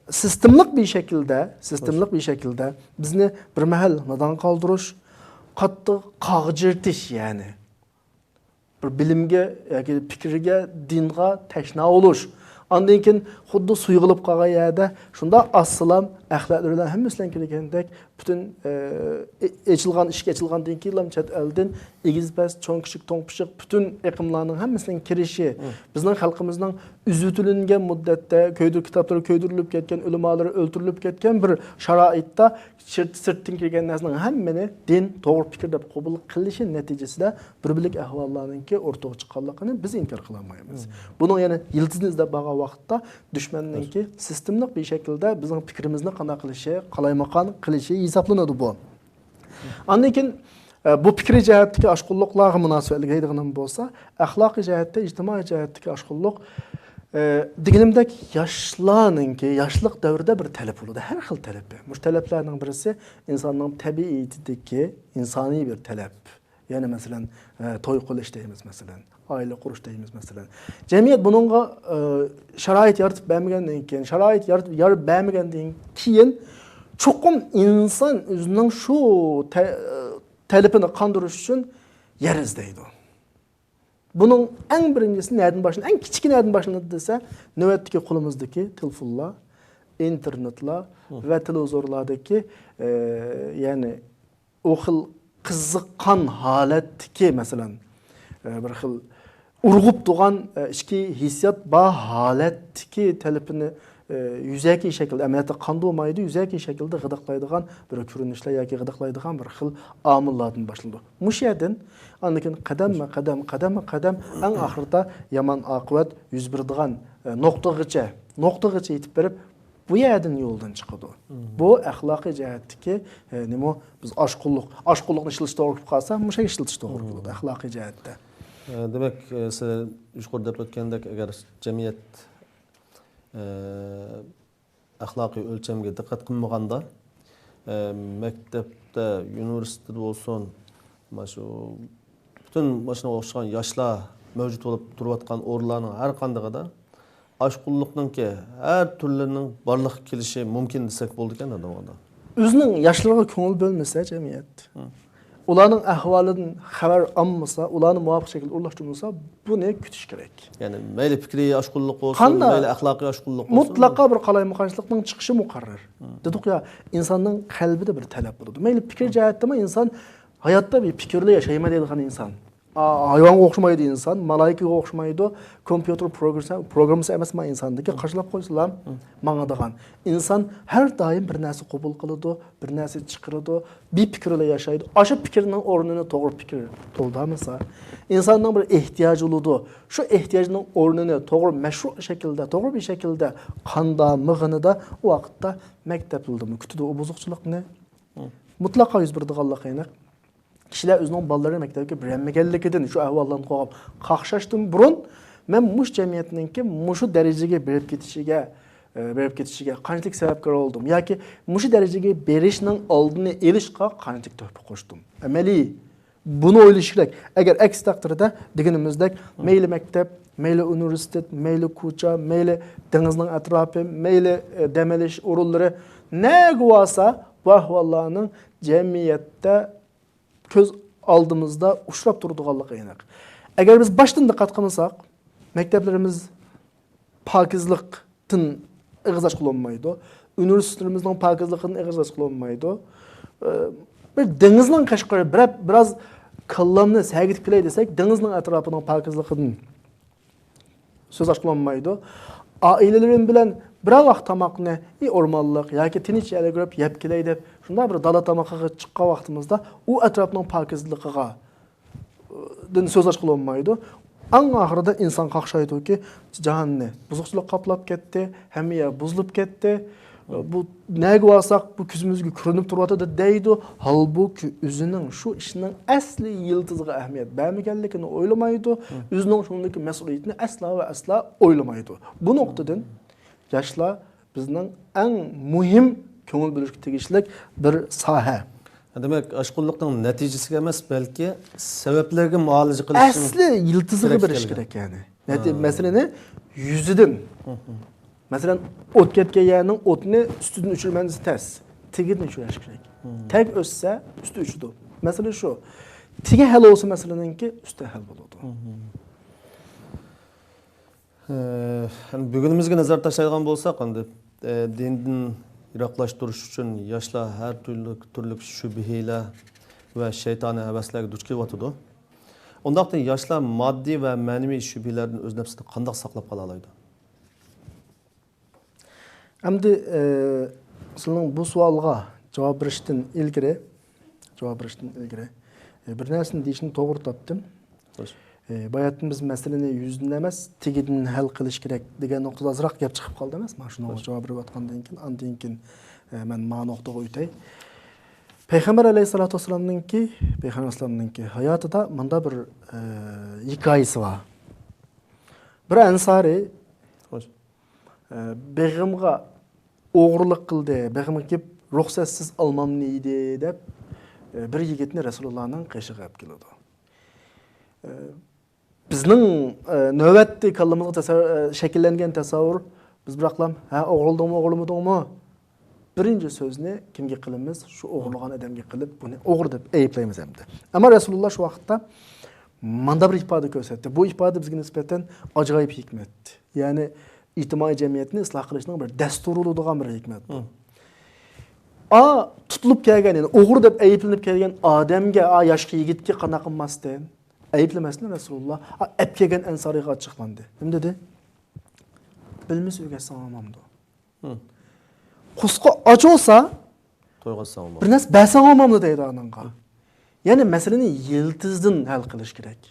سىستېمىلىق بىر شەكىلدە، سىستېمىلىق بىر شەكىلدە بىزنى بىر مەھەل نادان قالدۇرۇش، قاتتىق قاغجىرىتىش، يەنى بىر بىلىمگە ياكى پىكىرگە، دىنغا تەشنا بولۇش. ئاندىن كېيىن خۇددى سۇيغىلىپ قالغان يەردە شۇنداق ئاسسالام ئەخلەتلىرى بىلەن ھەممىسى بىلەن كىرگەندەك پۈتۈن، ئە، ئېچىلغان، ئىشىك ئېچىلغاندىن كېيىنلا چەت ئەلدىن ئېگىز پەس، چوڭ كىچىك، توڭ پىشىق پۈتۈن ئېقىملارنىڭ ھەممىسىنىڭ كىرىشى، بىزنىڭ خەلقىمىزنىڭ ئۈزۈۋېتىلگەن مۇددەتتە كۆيدۈر-، كىتابلىرى كۆيدۈرۈلۈپ كەتكەن، ئۆلىمالىرى ئۆلتۈرۈلۈپ كەتكەن بىر شارائىتتا سىرت-، سىرتتىن كىرگەن نەرسىنىڭ ھەممىنى دىن توغرا پىكىر دەپ قوبۇل قىلىشى نەتىجىسىدە بىر بۆلەك ئەھۋاللارنىڭكى ئورتىغا چىققانلىقىنى بىز ئىنكار قىلالمايمىز. بۇنىڭ يەنە يىلتىزىنى ئىزدەپ بارغان ۋاقىتتا دۈشمەننىڭكى سىستېمىلىق بىر شەكىلدە بىزنىڭ پىكرىمىزنى قانداق قىلىشى، قالايمىقان قىلىشى ھېسابلىنىدۇ بۇ. ئاندىن كېيىن، ئە، بۇ پىكرىي جەھەتتىكى ئاشقۇنلۇقلارغا مۇناسىۋەتلىك دەيدىغىنىم بولسا، ئەخلاقىي جەھەتتە، ئىجتىمائىي جەھەتتىكى ئاشقۇنلۇق، ئە، دېگىنىمدەك ياشلارنىڭكى، ياشلىق دەۋرىدە بىر تەلەپ بولىدۇ، ھەر خىل تەلىپى. مۇشۇ تەلەپلەرنىڭ بىرسى ئىنساننىڭ تەبىئىتىدىكى ئىنسانىي بىر تەلەپ. يەنى مەسىلەن، ئە، توي قىلىش دەيمىز مەسىلەن، ئائىلە قۇرۇش دەيمىز مەسىلەن. جەمئىيەت بۇنىڭغا، ئە، شارائىت يارىتىپ بەرمىگەندىن كېيىن، شارائىت يارىتىپ، يار بەرمىگەندىن كېيىن چوقۇم ئىنسان ئۆزىنىڭ شۇ تە-، تەلىپىنى قاندۇرۇش ئۈچۈن يەر ئىزدەيدۇ. بۇنىڭ ئەڭ بىرىنچىسى نەدىن باشلىنىدۇ؟ ئەڭ كىچىكى نەدىن باشلىنىدۇ دېسە، نۆۋەتتىكى قولىمىزدىكى تېلېفونلار، ئىنتېرنېتلار ۋە تېلېۋىزورلاردىكى، ئە، يەنى ئۇ خىل قىزىققان ھالەتتىكى، مەسىلەن، ئە، بىر خىل ئۇرغۇپ تۇرغان، ئە، ئىچكى ھېسسىيات بار ھالەتتىكى تەلىپىنى، ئە، يۈزەكى شەكىلدە، ئەمەلىيەتتە قاندۇرمايدۇ، يۈزەكى شەكىلدە غىدىقلايدىغان بىر كۆرۈنۈشلەر ياكى غىدىقلايدىغان بىر خىل ئامىللاردىن باشلىنىدۇ. مۇشۇ يەردىن ئاندىن كېيىن قەدەممۇ قەدەم، قەدەممۇ قەدەم ئەڭ ئاخىرىدا يامان ئاقىۋەت يۈز بېرىدىغان، ئە، نۇقتىغىچە، نۇقتىغىچە يېتىپ بېرىپ، بۇ يەردىن يولدىن چىقىدۇ. بۇ ئەخلاقىي جەھەتتىكى، ئە، نېمە، بىز ئاشقۇنلۇق، ئاشقۇنلۇقنى ئىشلىتىش توغرا كېلىپ قالسا، مۇشۇ ئىشلىتىش توغرا كېلىدۇ ئەخلاقىي جەھەتتە. ئە، دېمەك، ئە، سىز يۇقىرىدا دەپ ئۆتكەندەك، ئەگەر جەمئىيەت، ئە، ئەخلاقىي ئۆلچەمگە دىققەت قىلمىغاندا، ئە، مەكتەپتە، ئۇنىۋېرسىتېتتا بولسۇن، مانا شۇ پۈتۈن مانا شۇنىڭغا ئوخشىغان ياشلار مەۋجۇت بولۇپ تۇرۇۋاتقان ئورۇنلارنىڭ ھەر قاندىقىدا ئاشقۇنلۇقنىڭكى ھەر تۈرلىرىنىڭ بارلىققا كېلىشى مۇمكىن دېسەك بولىدىكەن، ئادەمغا. ئۆزىنىڭ ياشلىرىغا كۆڭۈل بۆلمىسە جەمئىيەت، ئۇلارنىڭ ئەھۋالىدىن خەۋەر ئالمىسا، ئۇلارنى مۇۋاپىق شەكىلدە ئورۇنلاشتۇرمىسا، بۇنى كۈتۈش كېرەك. يەنى مەيلى پىكرىي ئاشقۇنلۇق بولسۇن، قانداق؟ مەيلى ئەخلاقىي ئاشقۇنلۇق بولسۇن. مۇتلەقا بىر قالايمىقانچىلىقنىڭ چىقىشى مۇقەررەر. دېدۇق يا، ئىنساننىڭ قەلبىدە بىر تەلەپ بولىدۇ. مەيلى پىكىر جەھەتتىمۇ ئىنسان ھاياتتا بىر پىكىرلا ياشايمەن دەيدىغان ئىنسان. ئا، ھايۋانغا ئوخشىمايدۇ ئىنسان، مالايكىغا ئوخشىمايدۇ، كومپيۇتېر پروگراممىسى، پروگراممىسى ئەمەسما ئىنساندىكى، قاچىلاپ قويسىلا ماڭىدىغان. ئىنسان ھەر دائىم بىر نەرسە قوبۇل قىلىدۇ، بىر نەرسە چىقىرىدۇ، بىر پىكىر بىلەن ياشايدۇ. ئاشۇ پىكىرنىڭ ئورنىنى توغرا پىكىر تولدۇرمىسا، ئىنساننىڭ بىر ئېھتىياجى بولىدۇ. شۇ ئېھتىياجنىڭ ئورنىنى توغرا مەشرۇ شەكىلدە، توغرا بىر شەكىلدە قاندامىغىنىدا، ئۇ ۋاقىتتا مەكتەپلىرىدىمۇ كۈتىدۇ ئۇ بۇزۇقچىلىقنى. مۇتلەقا يۈز بېرىدىغانلىقى ئېنىق. كىشىلەر ئۆزىنىڭ بالىلىرىنى مەكتەپكە بېرەلمىگەنلىكىدىن شۇ ئەھۋاللارنى قوغلاپ قاقشاشتىن بۇرۇن، مەن مۇشۇ جەمئىيەتنىڭكى مۇشۇ دەرىجىگە بېرىپ كېتىشىگە، ئە، بېرىپ كېتىشىگە قانچىلىك سەۋەبكار بولدۇم ياكى مۇشۇ دەرىجىگە بېرىشنىڭ ئالدىنى ئېلىشقا قانچىلىك تۆھپە قوشتۇم. ئەمەلىي بۇنى ئويلىشىش كېرەك. ئەگەر ئەكس تەقدىردە، دېگىنىمىزدەك، مەيلى مەكتەپ، مەيلى ئۇنىۋېرسىتېت، مەيلى كوچا، مەيلى دېڭىزنىڭ ئەتراپى، مەيلى، ئە، دەم ئېلىش ئورۇنلىرى، نەگە بارسا، بۇ ئەھۋاللارنىڭ جەمئىيەتتە كۆز ئالدىمىزدا ئۇچراپ تۇرىدىغانلىقى ئېنىق. ئەگەر بىز باشتىن دىققەت قىلمىساق، مەكتەپلىرىمىز پاكىزلىقتىن ئېغىز ئاچقىلى بولمايدۇ. ئۇنىۋېرسىتېتلىرىمىزنىڭ پاكىزلىقىدىن ئېغىز ئاچقىلى بولمايدۇ. ئە، بىر دېڭىزنىڭ قەشقىرى، بىرەر، بىراز كاللامنى سەگىتىپ كېلەي دېسەك، دېڭىزنىڭ ئەتراپىنىڭ پاكىزلىقىدىن سۆز ئاچقىلى بولمايدۇ. ئائىلىلىرىم بىلەن بىرەر ۋاق تاماقنى، ئى، ئورمانلىق ياكى تىنچ يەرلەرگە بېرىپ يەپ كېلەي دەپ، شۇنداق بىر دالا تامىقىغا چىققان ۋاقتىمىزدا ئۇ ئەتراپنىڭ پاكىزلىقىغا، دىن سۆز ئاچقىلى بولمايدۇ. ئەڭ ئاخىرىدا ئىنسان قاقشايدۇكى، جاھاننى بۇزۇقچىلىق قاپلاپ كەتتى، ھەممە يەر بۇزۇلۇپ كەتتى. بۇ نەگە بارساق، بۇ كۆزىمىزگە كۆرۈنۈپ تۇرۇۋاتىدۇ دەيدۇ. ھالبۇكى، ئۆزىنىڭ شۇ ئىشنىڭ ئەسلى يىلتىزىغا ئەھمىيەت بەرمىگەنلىكىنى ئويلىمايدۇ. ئۆزىنىڭ شۇنىڭدىكى مەسئۇلىيىتىنى ئەسلا ۋە ئەسلا ئويلىمايدۇ. بۇ نۇقتىدىن ياشلار بىزنىڭ ئەڭ مۇھىم كۆڭۈل بۆلۈشكە تېگىشلىك بىر ساھە. دېمەك، ئاشقۇنلۇقنىڭ نەتىجىسىگە ئەمەس، بەلكى سەۋەبلەرگە مۇئالىجە قىلىشىمىز ئەسلى يىلتىزىغا كېرەك بېرىش ئىكەن. كېرەك، يەنى. نەتى-، ھا. مەسىلىنى يۈزىدىن. مەسىلەن، ئوت كەتكەن يەرنىڭ ئوتىنى ئۈستىدىن ئۆچۈرمەن دېسە تەس. تېگىدىن ئۆچۈرۈش كېرەك. تەگ ئۆسسە، ئۈستى ئۆچىدۇ. مەسىلە شۇ. تېگى ھەل بولسا، مەسىلىنىڭكى ئۈستى ھەل بولىدۇ. ئە، بۈگۈنىمىزگە نەزەر تاشلايدىغان بولساق، ئەمدى، ئە، دىندىن يىراقلاشتۇرۇش ئۈچۈن ياشلار ھەر تۈرلۈك، تۈرلۈك شۈبھىلەر ۋە شەيتانىي ھەۋەسلەرگە دۇچ كېلىۋاتىدۇ. ئۇنداقتا ياشلار ماددىي ۋە مەنىۋى شۈبھىلەردىن ئۆز نەپسىنى قانداق ساقلاپ قالالايدۇ؟ ئەمدى، ئە، سىلىنىڭ بۇ سوئالغا جاۋاب بېرىشتىن ئىلگىرى، جاۋاب بېرىشتىن ئىلگىرى، ئە، بىر نەرسىنى دېيىشنى توغرا تاپتىم. خوش. ئە، باياتىن بىز مەسىلىنى يۈزىدىن ئەمەس، تېگىدىن ھەل قىلىش كېرەك دېگەن نۇقتىدا ئازراق گەپ چىقىپ قالدى ئەمەسمۇ؟ شۇنىڭغا خوش. جاۋاب بېرىۋاتقاندىن كېيىن، ئاندىن كېيىن، ئە، مەن مانا نۇقتىغا ئۆتەي. پەيغەمبەر ئەلەيھىسسالاتۇ ۋەسسالامنىڭكى، پەيغەمبەر ئەلەيھىسسالامنىڭكى ھاياتىدا مۇنداق بىر، ئە، ھېكايىسى بار. بىر ئەنسارىي، خوش. ئە، بېغىمغا ئوغرىلىق قىلدى، بېغىمغا كېلىپ رۇخسەتسىز ئالمامنى يېدى دەپ، ئە، بىر يىگىتنى رەسۇلۇللانىڭ قېشىغا ئەپ كېلىدۇ. ئە، بىزنىڭ، ئە، نۆۋەتتە كاللىمىزغا تەسەۋ-، ئە، شەكىللەنگەن تەسەۋۋۇر، بىز بىراقلام، ھە، ئوغرىلىدىڭمۇ، ئوغرىلىمىدىڭمۇ؟ بىرىنچى سۆزنى كىمگە قىلىمىز؟ شۇ ئوغرىلىغان ئادەمگە قىلىپ، بۇنى ئوغرى دەپ ئەيىبلەيمىز ئەمدى. ئەمما رەسۇلۇللا شۇ ۋاقىتتا مانداق بىر ئىپادە كۆرسەتتى. بۇ ئىپادە بىزگە نىسبەتەن ئاجايىپ ھېكمەت. يەنى ئىجتىمائىي جەمئىيەتنى ئىسلاھ قىلىشنىڭ بىر دەستۇرى بولىدىغان بىر ھېكمەت بۇ. ئا، تۇتۇلۇپ كەلگەن، يەنى ئوغرى دەپ ئەيىبلىنىپ كەلگەن ئادەمگە، ئا، ياشقى يىگىتكە قانداق قىلماستىن؟ ئەيىبلىمەستىن رەسۇلۇللا، ئا، ئەپ كەلگەن ئەنسارىيغا ئاچچىقلاندى. نېمە دېدى؟ بىلمىسە ئۆگەتسەڭ بولمامدۇ؟ قۇسقا ئاچ بولسا، تويغا ئاتساڭ بولمامدۇ؟ بىر نەرسە بەرسەڭ بولمامدۇ دەيدۇ ئانىڭغا. يەنى مەسىلىنى يىلتىزىدىن ھەل قىلىش كېرەك.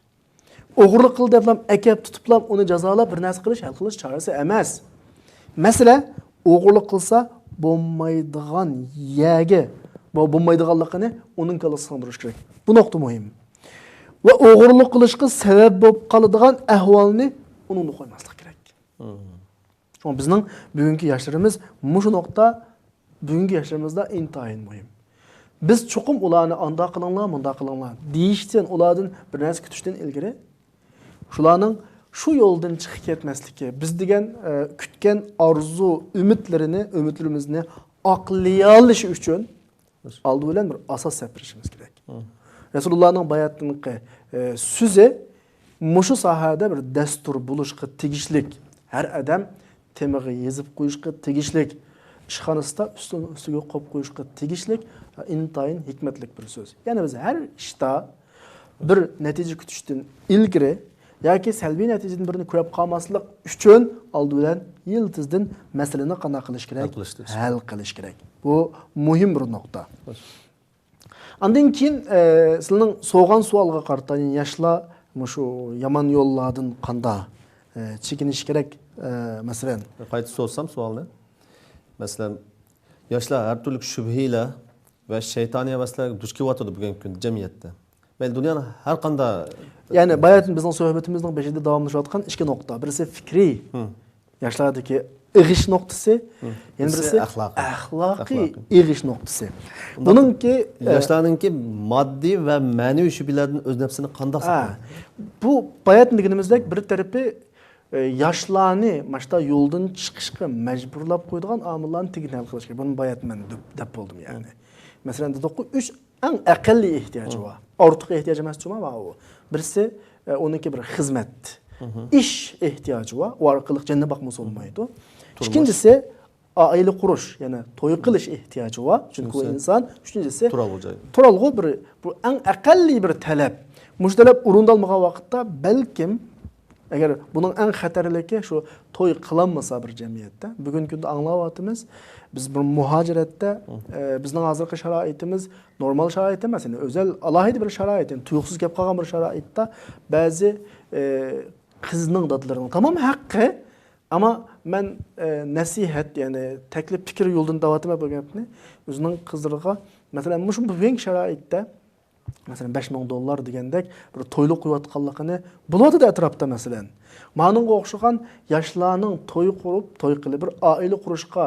ئوغرىلىق قىلدى دەپلا ئەكەپ تۇتۇپلا ئۇنى جازالاپ بىر نەرسە قىلىش ھەل قىلىش چارىسى ئەمەس. مەسىلە، ئوغرىلىق قىلسا بولمايدىغان يەرگە، بو-، بولمايدىغانلىقىنى ئۇنىڭ كاللىسىغا سىڭدۈرۈش كېرەك. بۇ نۇقتا مۇھىم. ۋە ئوغرىلىق قىلىشقا سەۋەب بولۇپ قالىدىغان ئەھۋالنى ئۇنىڭدا قويماسلىق كېرەك. شۇڭا بىزنىڭ بۈگۈنكى ياشلىرىمىز مۇشۇ نۇقتا بۈگۈنكى ياشلىرىمىزدا ئىنتايىن مۇھىم. بىز چوقۇم ئۇلارنى ئانداق قىلىڭلار، مۇنداق قىلىڭلار دېيىشتىن، ئۇلاردىن بىر نەرسە كۈتۈشتىن ئىلگىرى، شۇلارنىڭ شۇ يولدىن چىقىپ كەتمەسلىكى، بىز دېگەن، ئە، كۈتكەن ئارزۇ، ئۈمىدلىرىنى، ئۈمىدلىرىمىزنى ئاقلىيالىشى ئۈچۈن ئالدى بىلەن بىر ئاساس سېلىپ بېرىشىمىز كېرەك. رەسۇلۇللانىڭ باياتىنقى، ئە، سۆزى مۇشۇ ساھەدە بىر دەستۇر بولۇشقا تېگىشلىك، ھەر ئادەم تېمىغا يېزىپ قويۇشقا تېگىشلىك، ئىشخانىسىدا ئۈستىنى ئۈستىگە قويۇپ قويۇشقا تېگىشلىك، ئىنتايىن ھېكمەتلىك بىر سۆز. يەنى بىز ھەر ئىشتا بىر نەتىجە كۈتۈشتىن ئىلگىرى ياكى سەلبىي نەتىجىدىن بىرنى كۆرۈپ قالماسلىق ئۈچۈن ئالدى بىلەن يىلتىزدىن مەسىلىنى قانداق قىلىش كېرەك؟ ھەل قىلىش كېرەك. ھەل قىلىش كېرەك. بۇ مۇھىم بىر نۇقتا. خوش. ئاندىن كېيىن، ئە، سىلىنىڭ سورىغان سوئالىغا قارىتا، يەنى ياشلار مۇشۇ يامان يوللاردىن قانداق، ئە، چېكىنىش كېرەك، ئە، مەسىلەن. قايتا سورىسام سوئالنى. مەسىلەن، ياشلار ھەر تۈرلۈك شۈبھىلەر ۋە شەيتانىي ھەۋەسلەرگە دۇچ كېلىۋاتىدۇ بۈگۈنكى كۈندە جەمئىيەتتە. مەيلى دۇنيانىڭ ھەر قانداق. يەنى باياتىن بىزنىڭ سۆھبىتىمىزنىڭ بېشىدا داۋاملىشىۋاتقان ئىككى نۇقتا. بىرسى پىكرىي، ياشلاردىكى ئېغىش نۇقتىسى، يەنە بىرسى ئەخلاقىي. ئەخلاقىي ئېغىش نۇقتىسى. بۇنىڭكى، ئە، ياشلارنىڭكى ماددىي ۋە مەنىۋى شۈبھىلەردىن ئۆز نەپسىنى قانداق ساقلايدۇ؟ بۇ باياتىن دېگىنىمىزدەك بىر تەرىپى، ئە، ياشلارنى ماشتا يولدىن چىقىشقا مەجبۇرلاپ قويىدىغان ئامىللارنى تېگىن ھەل قىلىش كېرەك. بۇنى باياتىن مەن دەپ، دەپ بولدۇم يەنى. مەسىلەن، دېدۇققۇ، ئۈچ ئەڭ ئەقەللىي ئېھتىياجى بار. ئارتۇق ئېھتىياج ئەمەس جۇما، ماۋۇ. بىرسى، ئە، ئۇنىڭكى بىر خىزمەت، ئىش ئېھتىياجى بار. ئۇ ئارقىلىق جېنىنى باقمىسا بولمايدۇ. ئىككىنچىسى، ئائىلە قۇرۇش، يەنى توي قىلىش ئېھتىياجى بار. چۈنكى ئۇ ئىنسان. ئۈچىنچىسى، تۇرالغۇ جاي. تۇرالغۇ بىر، بۇ ئەڭ ئەقەللىي بىر تەلەپ. مۇشۇ تەلەپ ئورۇندالمىغان ۋاقىتتا بەلكىم ئەگەر بۇنىڭ ئەڭ خەتەرلىكى شۇ توي قىلالمىسا بىر جەمئىيەتتە. بۈگۈنكى كۈندە ئاڭلاۋاتىمىز، بىز بىر مۇھاجىرەتتە، ئە، بىزنىڭ ھازىرقى شارائىتىمىز نورمال شارائىت ئەمەس، يەنى ئۆزەل ئالاھىدە بىر شارائىت، يەنى تۇيۇقسىز كەپ قالغان بىر شارائىتتا بەزى، ئە، قىزنىڭ دادىلىرىنىڭ تامام ھەققى، ئەمما مەن، ئە، نەسىھەت، يەنى تەكلىپ پىكىر يولىدىن دەۋاتىمەن بۇ گەپنى. ئۆزىنىڭ قىزلىرىغا، مەسىلەن، مۇشۇ بۈگۈنكى شارائىتتا مەسىلەن، بەش مىڭ دوللار دېگەندەك بىر تويلۇق قويۇۋاتقانلىقىنى بولۇۋاتىدۇ ئەتراپتا، مەسىلەن. مانىڭغا ئوخشىغان ياشلارنىڭ توي قۇرۇپ، توي قىلىپ، بىر ئائىلە قۇرۇشقا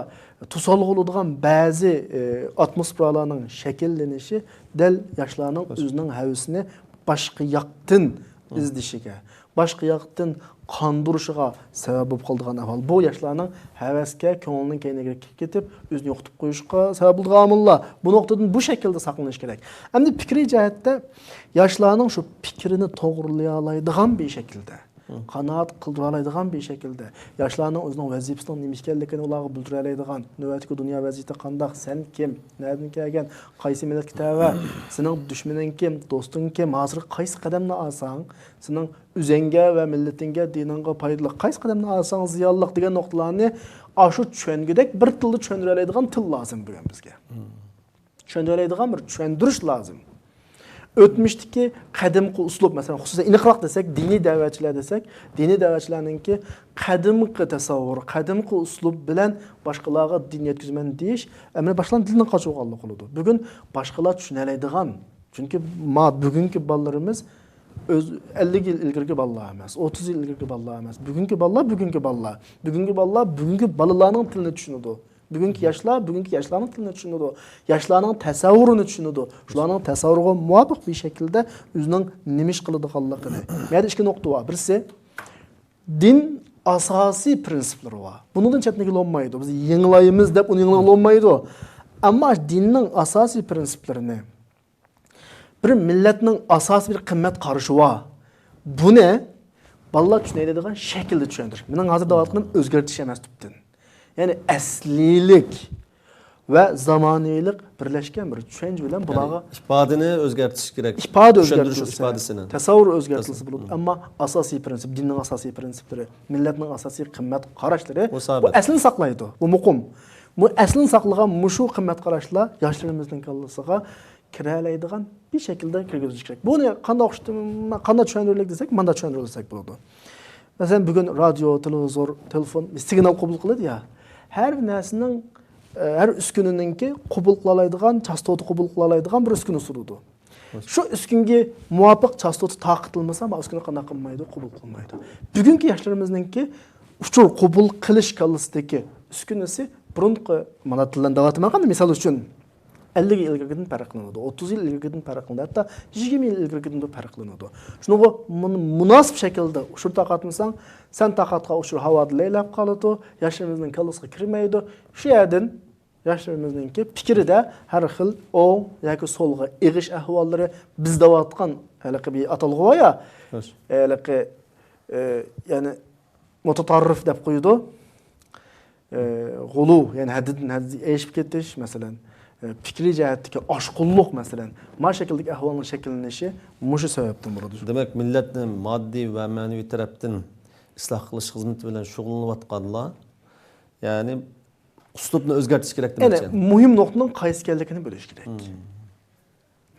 توسالغۇ بولىدىغان بەزى، ئى، ئاتموسفېرالارنىڭ شەكىللىنىشى دەل ياشلارنىڭ ئۆزىنىڭ ھەۋىسىنى باشقا ياقتىن ئىزدىشىگە، باشقا ياقتىن قاندۇرۇشىغا سەۋەب بولۇپ قالىدىغان ئەھۋال. بۇ ياشلارنىڭ ھەۋەسكە، كۆڭلىنىڭ كەينىگە كىرىپ كېتىپ، ئۆزىنى يوقىتىپ قويۇشقا سەۋەب بولىدىغان ئامىللار. بۇ نۇقتىدىن بۇ شەكىلدە ساقلىنىش كېرەك. ئەمدى پىكرىي جەھەتتە ياشلارنىڭ شۇ پىكرىنى توغرىلىيالايدىغان بىر شەكىلدە، قانائەت قىلدۇرالايدىغان بىر شەكىلدە، ياشلارنىڭ ئۆزىنىڭ ۋەزىپىسىنىڭ نېمە ئىكەنلىكىنى ئۇلارغا بىلدۈرەلەيدىغان، نۆۋەتتىكى دۇنيا ۋەزىيىتى قانداق، سەن كىم، نەدىن كەلگەن، قايسى مىللەتكە تەۋە، سېنىڭ دۈشمىنىڭ كىم، دوستۇڭ كىم، ھازىر قايسى قەدەمنى ئالساڭ، سېنىڭ ئۆزەڭگە ۋە مىللىتىڭگە، دىنىڭغا پايدىلىق، قايسى قەدەمنى ئالساڭ زىيانلىق دېگەن نۇقتىلارنى ئاشۇ چۈشەنگۈدەك بىر تىلدا چۈشەندۈرەلەيدىغان تىل لازىم بۈگۈن بىزگە. چۈشەندۈرەلەيدىغان بىر چۈشەندۈرۈش لازىم. ئۆتمۈشتىكى قەدىمكى ئۇسلۇب، مەسىلەن، خۇسۇسەن ئېنىقراق دېسەك، دىنىي دەۋەتچىلەر دېسەك، دىنىي دەۋەتچىلەرنىڭكى قەدىمكى تەسەۋۋۇر، قەدىمكى ئۇسلۇب بىلەن باشقىلارغا دىن يەتكۈزىمەن دېيىش، ئەمەلىيەتتە باشقىلارنىڭ دىنىنى قاچۇرغانلىق بولىدۇ. بۈگۈن باشقىلار چۈشىنەلەيدىغان، چۈنكى ما بۈگۈنكى بالىلىرىمىز ئۆز ئەللىك يىل ئىلگىرىكى بالىلار ئەمەس، ئوتتۇز يىل ئىلگىرىكى بالىلار ئەمەس. بۈگۈنكى بالىلار بۈگۈنكى بالىلار. بۈگۈنكى بالىلار بۈگۈنكى بالىلارنىڭ تىلىنى چۈشىنىدۇ. بۈگۈنكى ياشلار بۈگۈنكى ياشلارنىڭ تىلىنى چۈشىنىدۇ. ياشلارنىڭ تەسەۋۋۇرىنى چۈشىنىدۇ. شۇلارنىڭ تەسەۋۋۇرىغا مۇۋاپىق بىر شەكىلدە ئۆزىنىڭ نېمە ئىش قىلىدىغانلىقىنى. بۇ يەردە ئىككى نۇقتا بار. بىرسى، دىن ئاساسىي پىرىنسىپلىرى بار. بۇنىڭدىن چەتنىگىلى بولمايدۇ. بىز يېڭىلايمىز دەپ ئۇنى يېڭىلىغىلى بولمايدۇ. ئەمما دىننىڭ ئاساسىي پىرىنسىپلىرىنى، بىر مىللەتنىڭ ئاساسىي بىر قىممەت قارىشى بار. بۇنى بالىلار چۈشىنەلەيدىغان شەكىلدە چۈشەندۈرۈش. مېنىڭ ھازىر دەۋاتقىنىم ئۆزگەرتىش ئەمەس تۈپتىن. يەنى ئەسلىيلىك ۋە زامانىۋىلىق بىرلەشكەن بىر چۈشەنچە بىلەن بۇلارغا يەنى ئىپادىنى ئۆزگەرتىش كېرەك. ئىپادە چۈشەندۈرۈش ئۆزگەرتىلسە، ئىپادىسىنى. تەسەۋۋۇر ئۆزگەرتىلسە بولىدۇ. مم. ئەمما ئاساسىي پىرىنسىپ، دىننىڭ ئاساسىي پىرىنسىپلىرى، مىللەتنىڭ ئاساسىي قىممەت قاراشلىرى بۇ ئەسلىنى ساقلايدۇ. بۇ مۇقىم. بۇ ئەسلىنى ساقلىغان مۇشۇ قىممەت قاراشلار ياشلىرىمىزنىڭ كاللىسىغا كىرەلەيدىغان بىر شەكىلدە كىرگۈزۈش كېرەك. بۇنى قانداق ئوخشىتىم-، قانداق چۈشەندۈرەيلى دېسەك، مانداق چۈشەندۈرسەك بولىدۇ. مەسىلەن، بۈگۈن رادىيو، تېلېۋىزور، تېلېفون سىگنال قوبۇل قىلىدۇ يا. ھەر نەرسىنىڭ، ئە، ھەر ئۈسكۈنىنىڭكى قوبۇل قىلالايدىغان، چاستوتا قوبۇل قىلالايدىغان بىر ئۈسكۈنىسى تۇرىدۇ. شۇ ئۈسكۈنىگە مۇۋاپىق چاستوتا تارقىتىلمىسا، ما ئۈسكۈنە قانداق قىلمايدۇ؟ قوبۇل قىلمايدۇ. بۈگۈنكى ياشلىرىمىزنىڭكى ئۇچۇر قوبۇل قىلىش كاللىسىدىكى ئۈسكۈنىسى بۇرۇنقى، مانا تىلدىن دەۋاتىمەن، مىسال ئۈچۈن، ئەللىك يىل ئىلگىرىكىدىن پەرقلىنىدۇ، ئوتتۇز يىل ئىلگىرىكىدىن پەرقلىنىدۇ، ھەتتا يىگىرمە يىل ئىلگىرىكىدىن پەرقلىنىدۇ. شۇنىڭغا مۇن-، مۇناسىپ شەكىلدە ئۇچۇر تارقاتمىساڭ، سەن تارقاتقان ئۇچۇر ھاۋادا لەيلەپ قالىدۇ، ياشلىرىمىزنىڭ كاللىسىغا كىرمەيدۇ. شۇ يەردىن ياشلىرىمىزنىڭكى پىكرىدە ھەر خىل ئوڭ ياكى سولغا ئېغىش ئەھۋاللىرى، بىز دەۋاتقان ھېلىقى بىر ئاتالغۇ بار يا، ھېلىقى، ئە، يەنى مۇتەتەررىپ دەپ قويىدۇ. ئە، غۇلۇ، يەنى ھەددىدىن ھەددىدىن ئېشىپ كېتىش، مەسىلەن، ئە، پىكرىي جەھەتتىكى ئاشقۇنلۇق، مەسىلەن، ما شەكىلدىكى ئەھۋالنىڭ شەكىللىنىشى مۇشۇ سەۋەبتىن بولىدۇ. دېمەك، مىللەتنى ماددىي ۋە مەنىۋى تەرەپتىن ئىسلاھ قىلىش خىزمىتى بىلەن شۇغۇللىنىۋاتقانلار، يەنى ئۇسلۇبنى ئۆزگەرتىش كېرەك دېمەكچى. مۇھىم نۇقتىنىڭ قايسى ئىكەنلىكىنى بىلىش كېرەك.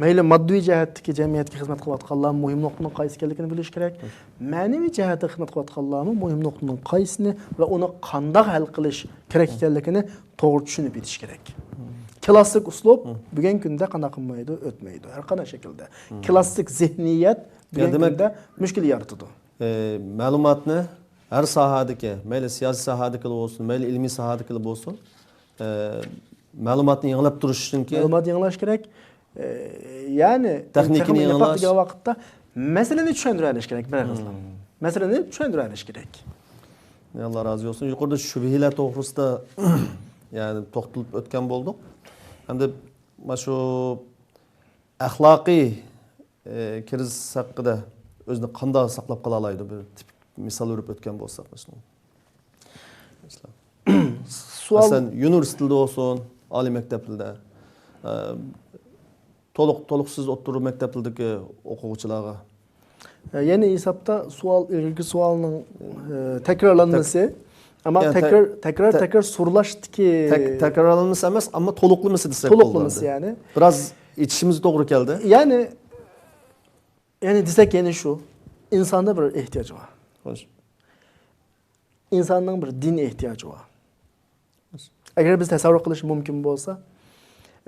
مەيلى ماددىي جەھەتتىكى جەمئىيەتكە خىزمەت قىلىۋاتقانلار مۇھىم نۇقتىنىڭ قايسى ئىكەنلىكىنى بىلىش كېرەك. مەنىۋى جەھەتتە خىزمەت قىلىۋاتقانلارمۇ مۇھىم نۇقتىنىڭ قايسىنى ۋە ئۇنى قانداق ھەل قىلىش كېرەك ئىكەنلىكىنى توغرا چۈشىنىپ يېتىش كېرەك. كلاسسىك ئۇسلۇب بۈگۈنكى كۈندە قانداق قىلمايدۇ؟ ئۆتمەيدۇ. ھەر قانداق شەكىلدە. كلاسسىك زېھنىيەت بۈگۈنكى كۈندە مۈشكۈل يارىتىدۇ. ئە، مەلۇماتنى ھەر ساھەدىكى، مەيلى سىياسىي ساھەدىكىلا بولسۇن، مەيلى ئىلمىي ساھەدىكىلا بولسۇن، ئە، مەلۇماتنى يېڭىلاپ تۇرۇشنىڭكى مەلۇمات يېڭىلاش كېرەك. ئە، يەنى تېخنىكىنى تېخىمۇ يېڭىلاپ يېڭىلاش. دېگەن ۋاقىتتا مەسىلىنى چۈشەندۈرۈۋېلىش كېرەك بىر ئېغىزلام. مەسىلىنى چۈشەندۈرۈۋېلىش كېرەك. ئاللا رازى بولسۇن. يۇقىرىدا شۈبھىلەر توغرىسىدا، يەنى توختىلىپ ئۆتكەن بولدۇق. ھەمدە مانا شۇ ئەخلاقىي ئى، كىرىزىس ھەققىدە ئۆزىنى قانداق ساقلاپ قالالايدۇ؟ بىر تىپىك مىسال بېرىپ ئۆتكەن بولساق، مەسىلەن. سوئال. مەسىلەن، يۇنىۋېرسىتېتلاردا بولسۇن، ئالىي مەكتەپلەردە، ئە، تولۇق، تولۇقسىز ئوتتۇرا مەكتەپلەردىكى ئوقۇغۇچىلارغا. ئە، يەنە ھېسابتا سوئال، ئىلگىرىكى سوئالنىڭ، ئە، تەكرارلانمىسى. ئەمما يەنى تەك-، تەكرار، تەك-، تەكرار، تەك-، تەكرارلىنىشتىكى تەك-، تەكرارلانمىسى ئەمەس، ئەمما تولۇقلىمىسى دېسەك بولىدۇ تولۇقلىمىسى ئەمدى. يەنى. بىراز ئېچىشىمىز توغرا كەلدى. يەنى، يەنى دېسەك يەنە شۇ، ئىنساندا بىر ئېھتىياج بار. خوش. ئىنساننىڭ بىر دىن ئېھتىياجى بار. ئەگەر بىز تەسەۋۋۇر قىلىش مۇمكىن بولسا،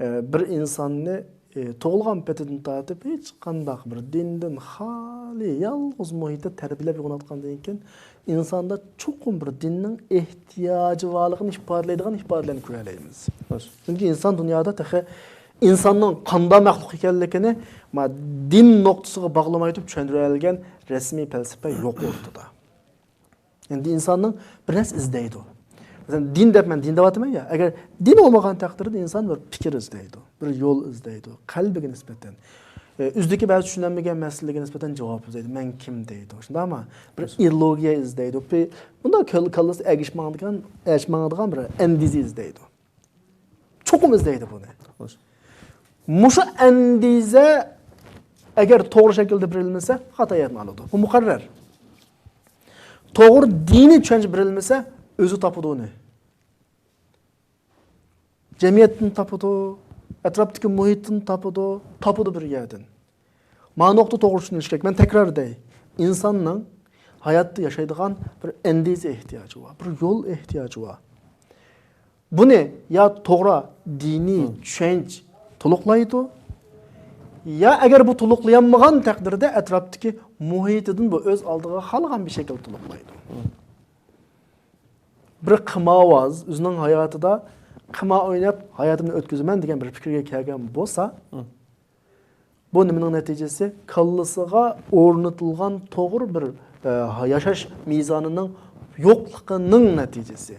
ئە، بىر ئىنساننى، ئە، تۇغۇلغان پېتىدىن تارتىپ ھېچقانداق بىر دىندىن خالىي، يالغۇز مۇھىتتا تەربىيەلەپ ئويغىنىۋاتقاندىن كېيىن، ئىنساندا چوقۇم بىر دىننىڭ ئېھتىياجى بارلىقىنى ئىپادىلەيدىغان ئىپادىلەرنى كۆرەلەيمىز. خوش. چۈنكى ئىنسان دۇنيادا تېخى ئىنساننىڭ قانداق مەخلۇق ئىكەنلىكىنى، ما، دىن نۇقتىسىغا باغلىماي تۇرۇپ چۈشەندۈرەلىگەن رەسمىي پەلسەپە يوق ئورتىدا. ئەمدى ئىنساننىڭ بىر نەرسە ئىزدەيدۇ. مەسىلەن، دىن دەپ مەن دىن دەۋاتىمەن يا. ئەگەر دىن بولمىغان تەقدىردە ئىنسان بىر پىكىر ئىزدەيدۇ، بىر يول ئىزدەيدۇ، قەلبىگە نىسبەتەن. ئە، ئۆزىدىكى بەزى چۈشىنەلمىگەن مەسىلىگە نىسبەتەن جاۋاب ئىزدەيدۇ. مەن كىم دەيدۇ. شۇنداقمۇ؟ بىر ئىدېئولوگىيە ئىزدەيدۇ. بىر، بۇنداق كال-، كاللىسى ئەگىشىپ ماڭىدىغان، ئەگىشىپ ماڭىدىغان بىر ئەندىزە ئىزدەيدۇ. چوقۇم ئىزدەيدۇ بۇنى. خوش. مۇشۇ ئەندىزە ئەگەر توغرا شەكىلدە بېرىلمىسە، خاتا يەرنى ئالىدۇ. بۇ مۇقەررەر. توغرا دىنىي چۈشەنچە بېرىلمىسە، ئۆزى تاپىدۇ ئۇنى. جەمئىيەتتىن تاپىدۇ، ئەتراپتىكى مۇھىتتىن تاپىدۇ، تاپىدۇ بىر يەردىن. مانا نۇقتا توغرا چۈشىنىش كېرەك. مەن تەكرار دەي. ئىنساننىڭ ھاياتتا ياشايدىغان بىر ئەندىزە ئېھتىياجى بار، بىر يول ئېھتىياجى بار. بۇنى يا توغرا دىنىي چۈشەنچە تولۇقلايدۇ، يا ئەگەر بۇ تولۇقلىيالمىغان تەقدىردە ئەتراپتىكى مۇھىتىدىن بۇ ئۆز ئالدىغا خالىغان بىر شەكىل تولۇقلايدۇ. بىر قىمارۋاز ئۆزىنىڭ ھاياتىدا قىمار ئويناپ ھاياتىمنى ئۆتكۈزىمەن دېگەن بىر پىكىرگە كەلگەن بولسا، بۇ نېمىنىڭ نەتىجىسى؟ كاللىسىغا ئورنىتىلغان توغرا بىر، ئە، ياشاش مىزانىنىڭ يوقلۇقىنىڭ نەتىجىسى.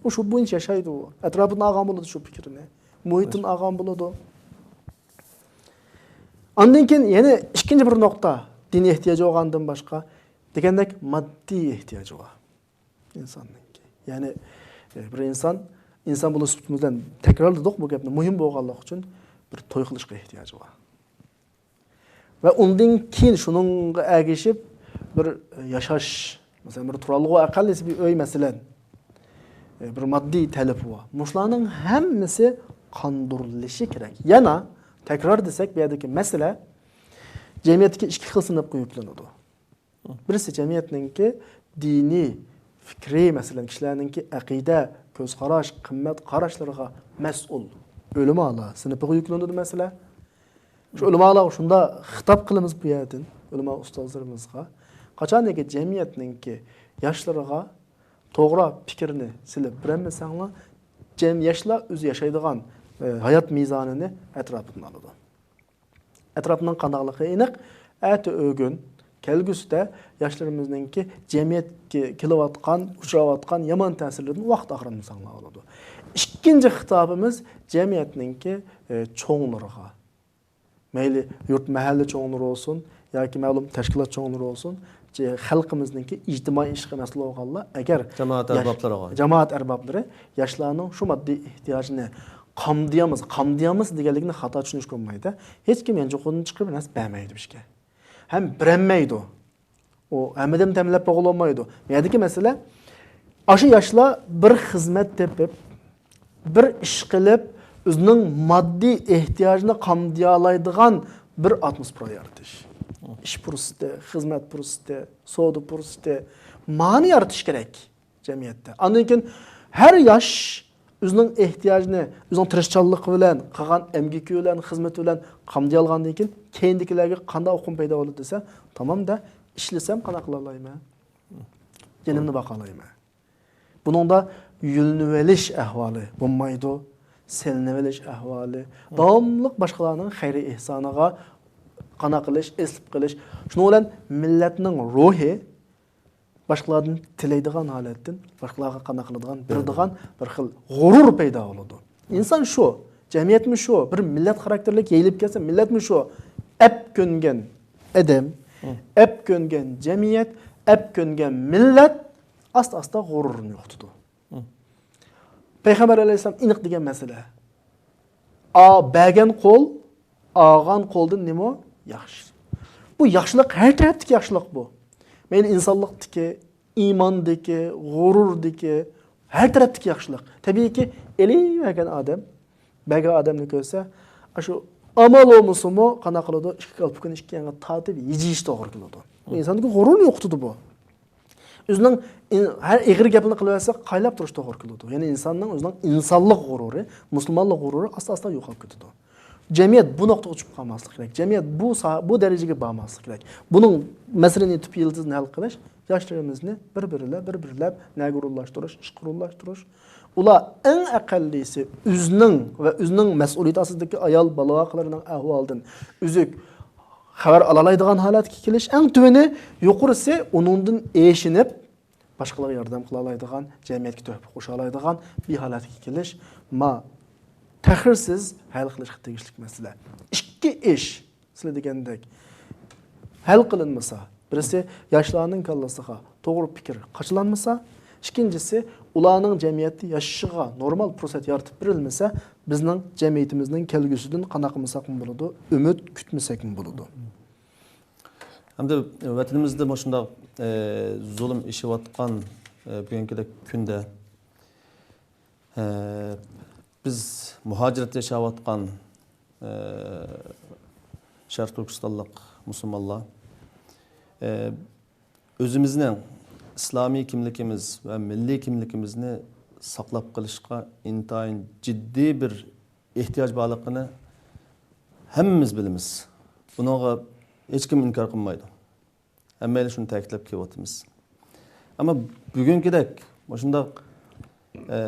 ئۇ شۇ بويىچە ياشايدۇ. ئەتراپىدىن ئالغان بولىدۇ شۇ پىكىرنى. مۇھىتتىن ئالغان بولىدۇ. ئاندىن كېيىن يەنە ئىككىنچى بىر نۇقتا، دىنىي ئېھتىياجى بولغاندىن باشقا، دېگەندەك ماددىي ئېھتىياجى بار. ئىنساننىڭكى. يەنى، ئە، بىر ئىنسان، ئىنسان بولۇش سۈپىتىمىز بىلەن تەكرارلىدۇق بۇ گەپنى، مۇھىم بولغانلىقى ئۈچۈن بىر توي قىلىشقا ئېھتىياجى بار. ۋە ئۇندىن كېيىن شۇنىڭغا ئەگىشىپ بىر ياشاش، مەسىلەن، بىر تۇرالغۇ ئەقەللىسى بىر ئۆي، مەسىلەن، ئە، بىر ماددىي تەلىپى بار. مۇشۇلارنىڭ ھەممىسى قاندۇرۇلۇشى كېرەك. يەنە تەكرار دېسەك، بۇ يەردىكى مەسىلە جەمئىيەتتىكى ئىككى خىل سىنىپقا يۈكلىنىدۇ. بىرسى جەمئىيەتنىڭكى دىنىي، پىكرىي، مەسىلەن، كىشىلەرنىڭكى ئەقىدە، كۆز قاراش، قىممەت قاراشلىرىغا مەسئۇل ئۆلىمالار سىنىپىغا يۈكلىنىدۇ مەسىلە. شۇ ئۆلىمالارغا شۇنداق خىتاب قىلىمىز بۇ يەردىن، ئۆلىما ئۇستازلىرىمىزغا. قاچانكى جەمئىيەتنىڭكى ياشلىرىغا توغرا پىكىرنى سېلىپ بېرەلمىسەڭلار، جەم-، ياشلار ئۆزى ياشايدىغان، ئە، ھايات مىزانىنى ئەتراپىدىن ئالىدۇ. ئەتراپنىڭ قانداقلىقى ئېنىق، ئەتە ئۆگۈن، كەلگۈسىدە ياشلىرىمىزنىڭكى جەمئىيەتكە كېلىۋاتقان، ئۇچراۋاتقان يامان تەسىرلىرىدىن ۋاقىت ئاخىرىمىزنى ساقلاۋالىدۇ. ئىككىنچى خىتابىمىز جەمئىيەتنىڭكى، ئە، چوڭلىرىغا. مەيلى يۇرت، مەھەللە چوڭلىرى بولسۇن ياكى مەلۇم تەشكىلات چوڭلىرى بولسۇن، چى-، خەلقىمىزنىڭكى ئىجتىمائىي ئىشقا مەسئۇل بولغانلار، ئەگەر جامائەت ياش-، ئەربابلىرىغا. جامائەت ئەربابلىرى ياشلارنىڭ شۇ ماددىي ئېھتىياجىنى قامدىيامىز، قامدىيامىز دېگەنلىكنى خاتا چۈشىنىشكە بولمايدۇ. ھېچكىم يانچۇقىدىن چىقىرىپ نەرسە بەرمەيدۇ بىر ئىشكە. ھەم بېرەلمەيدۇ. ئۇ ھەممىدىن تەمىنلەپ بولغىلى بولمايدۇ. بۇ يەردىكى مەسىلە، ئاشۇ ياشلار بىر خىزمەت تېپىپ، بىر ئىش قىلىپ، ئۆزىنىڭ ماددىي ئېھتىياجىنى قامدىيالايدىغان بىر ئاتموسفېرا يارىتىش. ئىش پۇرسىتى، خىزمەت پۇرسىتى، سودا پۇرسىتى، مانى يارىتىش كېرەك جەمئىيەتتە. ئاندىن كېيىن ھەر ياش ئۆزىنىڭ ئېھتىياجىنى، ئۆزىنىڭ تىرىشچانلىقى بىلەن، قىلغان ئەمگىكى بىلەن، خىزمىتى بىلەن قامدىيالغاندىن كېيىن، كېيىندىكىلەرگە قانداق ئۇقۇم پەيدا بولىدۇ دېسە، تامامدا ئىشلىسەم قانداق قىلالايمەن؟ جېنىمنى باقالايمەن. بۇنىڭدا يۆلىنىۋېلىش ئەھۋالى بولمايدۇ، سېلىنىۋېلىش ئەھۋالى، داۋاملىق باشقىلارنىڭ خەير-ئېھسانىغا قانا قىلىش، ئېسىلىپ قېلىش. شۇنىڭ بىلەن مىللەتنىڭ روھى باشقىلاردىن تىلەيدىغان ھالەتتىن، باشقىلارغا قانا قىلىدىغان، بېرىدىغان بىر خىل غۇرۇر پەيدا بولىدۇ. ئىنسان شۇ، جەمئىيەتمۇ شۇ، بىر مىللەت خاراكتېرلىك يېيىلىپ كەتسە، مىللەتمۇ شۇ. ئەپ كۆنگەن ئادەم، ئەپ كۆنگەن جەمئىيەت، ئەپ كۆنگەن مىللەت ئاستا-ئاستا غۇرۇرىنى يوقىتىدۇ. پەيغەمبەر ئەلەيھىسسالام ئېنىق دېگەن مەسىلە. ئا-، بەرگەن قول، ئالغان قولدىن نېمە؟ ياخشى. بۇ ياخشىلىق، ھەر تەرەپتىكى ياخشىلىق بۇ. مەيلى ئىنسانلىقتىكى، ئىماندىكى، غۇرۇردىكى، ھەر تەرەپتىكى ياخشىلىق. تەبىئىيكى، ئېلىۋەرگەن ئادەم، بەرگەن ئادەمنى كۆرسە، ئاشۇ ئامال بولمىسىمۇ، قانداق قىلىدۇ؟ ئىككى كالپۇكىنى ئىككى يانغا تارتىپ، يېجىشى توغرا كېلىدۇ. بۇ ئىنساندىكى غۇرۇرنى يوقىتىدۇ بۇ. ئۆزىنىڭ ئىن-، ھەر ئېغىر گەپنى قىلىۋەرسە، قايلاپ تۇرۇش توغرا كېلىدۇ. يەنى ئىنساننىڭ ئۆزىنىڭ ئىنسانلىق غۇرۇرى، مۇسۇلمانلىق غۇرۇرى ئاستا-ئاستا يوقاپ كېتىدۇ. جەمئىيەت بۇ نۇقتىغا چۈشۈپ قالماسلىق كېرەك. جەمئىيەت بۇ سا-، بۇ دەرىجىگە بارماسلىق كېرەك. بۇنىڭ مەسىلىنى تۈپ يىلتىزىنى ھەل قىلىش، ياشلىرىمىزنى بىر-بىرلەپ، بىر-بىرلەپ نەگە ئورۇنلاشتۇرۇش، ئىشقا ئورۇنلاشتۇرۇش. ئۇلار ئەڭ ئەقەللىسى ئۆزىنىڭ ۋە ئۆزىنىڭ مەسئۇلىيىتى ئاستىدىكى ئايال، بالا-ۋاقىلىرىنىڭ ئەھۋالىدىن ئۈزۈك خەۋەر ئالالايدىغان ھالەتكە كېلىش، ئەڭ تۆۋىنى، يۇقىرىسى ئۇنىڭدىن ئېشىنىپ، باشقىلارغا ياردەم قىلالايدىغان، جەمئىيەتكە تۆھپە قوشالايدىغان بىر ھالەتكە كېلىش، ما، تەخىرسىز ھەل قىلىشقا تېگىشلىك مەسىلە. ئىككى ئىش، سىلەر دېگەندەك، ھەل قىلىنمىسا، بىرسى ياشلارنىڭ كاللىسىغا توغرا پىكىر قاچىلانمىسا، ئىككىنچىسى ئۇلارنىڭ جەمئىيەتتە ياشىشىغا نورمال پۇرسەت يارىتىپ بېرىلمىسە، بىزنىڭ جەمئىيىتىمىزنىڭ كەلگۈسىدىن قانداق قىلمىساقمۇ بولىدۇ، ئۈمىد كۈتمىسەكمۇ بولىدۇ. ھەمدە ۋەتىنىمىزدە مۇشۇنداق، ئە، زۇلۇم ئېشىۋاتقان، ئە، بۈگۈنكىدەك كۈندە، ئە، بىز مۇھاجىرەتتە ياشاۋاتقان، ئە، شەرقىي تۈركىستانلىق مۇسۇلمانلار، ئە، ئۆزىمىزنىڭ ئىسلامىي كىملىكىمىز ۋە مىللىي كىملىكىمىزنى ساقلاپ قېلىشقا ئىنتايىن جىددىي بىر ئېھتىياج بارلىقىنى ھەممىمىز بىلىمىز. بۇنىڭغا ھېچكىم ئىنكار قىلمايدۇ. ھەممەيلەن شۇنى تەكىتلەپ كېلىۋاتىمىز. ئەمما بۈگۈنكىدەك مۇشۇنداق، ئە،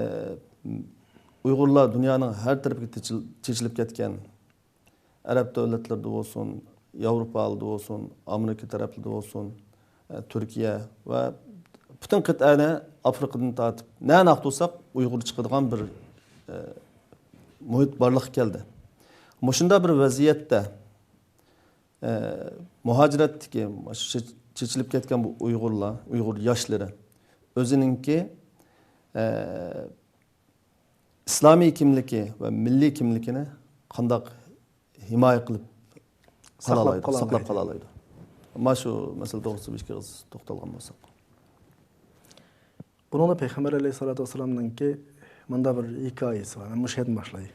ئۇيغۇرلار دۇنيانىڭ ھەر تەرىپىگە چېچىل-، چېچىلىپ كەتكەن، ئەرەب دۆلەتلىرىدە بولسۇن، ياۋروپادا بولسۇن، ئامېرىكا تەرەپلىرىدە بولسۇن، ئە، تۈركىيە ۋە پۈتۈن قىتئەنى ئافرىقىدىن تارتىپ نەنى ئاختۇرساق ئۇيغۇر چىقىدىغان بىر، ئە، مۇھىت بارلىققا كەلدى. مۇشۇنداق بىر ۋەزىيەتتە، ئە، مۇھاجىرەتتىكى مۇشۇ چېچ-، چېچىلىپ كەتكەن بۇ ئۇيغۇرلار، ئۇيغۇر ياشلىرى ئۆزىنىڭكى، ئە، ئىسلامىي كىملىكى ۋە مىللىي كىملىكىنى قانداق ھىمايە قىلىپ ساقلاپ قالالايدۇ، ساقلاپ قالالايدۇ. قالالايدۇ؟ مانا شۇ مەسىلە توغرىسىدا بىر ئىككى ئېغىز توختالغان بولساق. بۇنىڭدا پەيغەمبەر ئەلەيھىسسالاتۇ ۋەسسالامنىڭكى مۇنداق بىر ھېكايىسى بار. مەن مۇشۇ يەردىن باشلاي.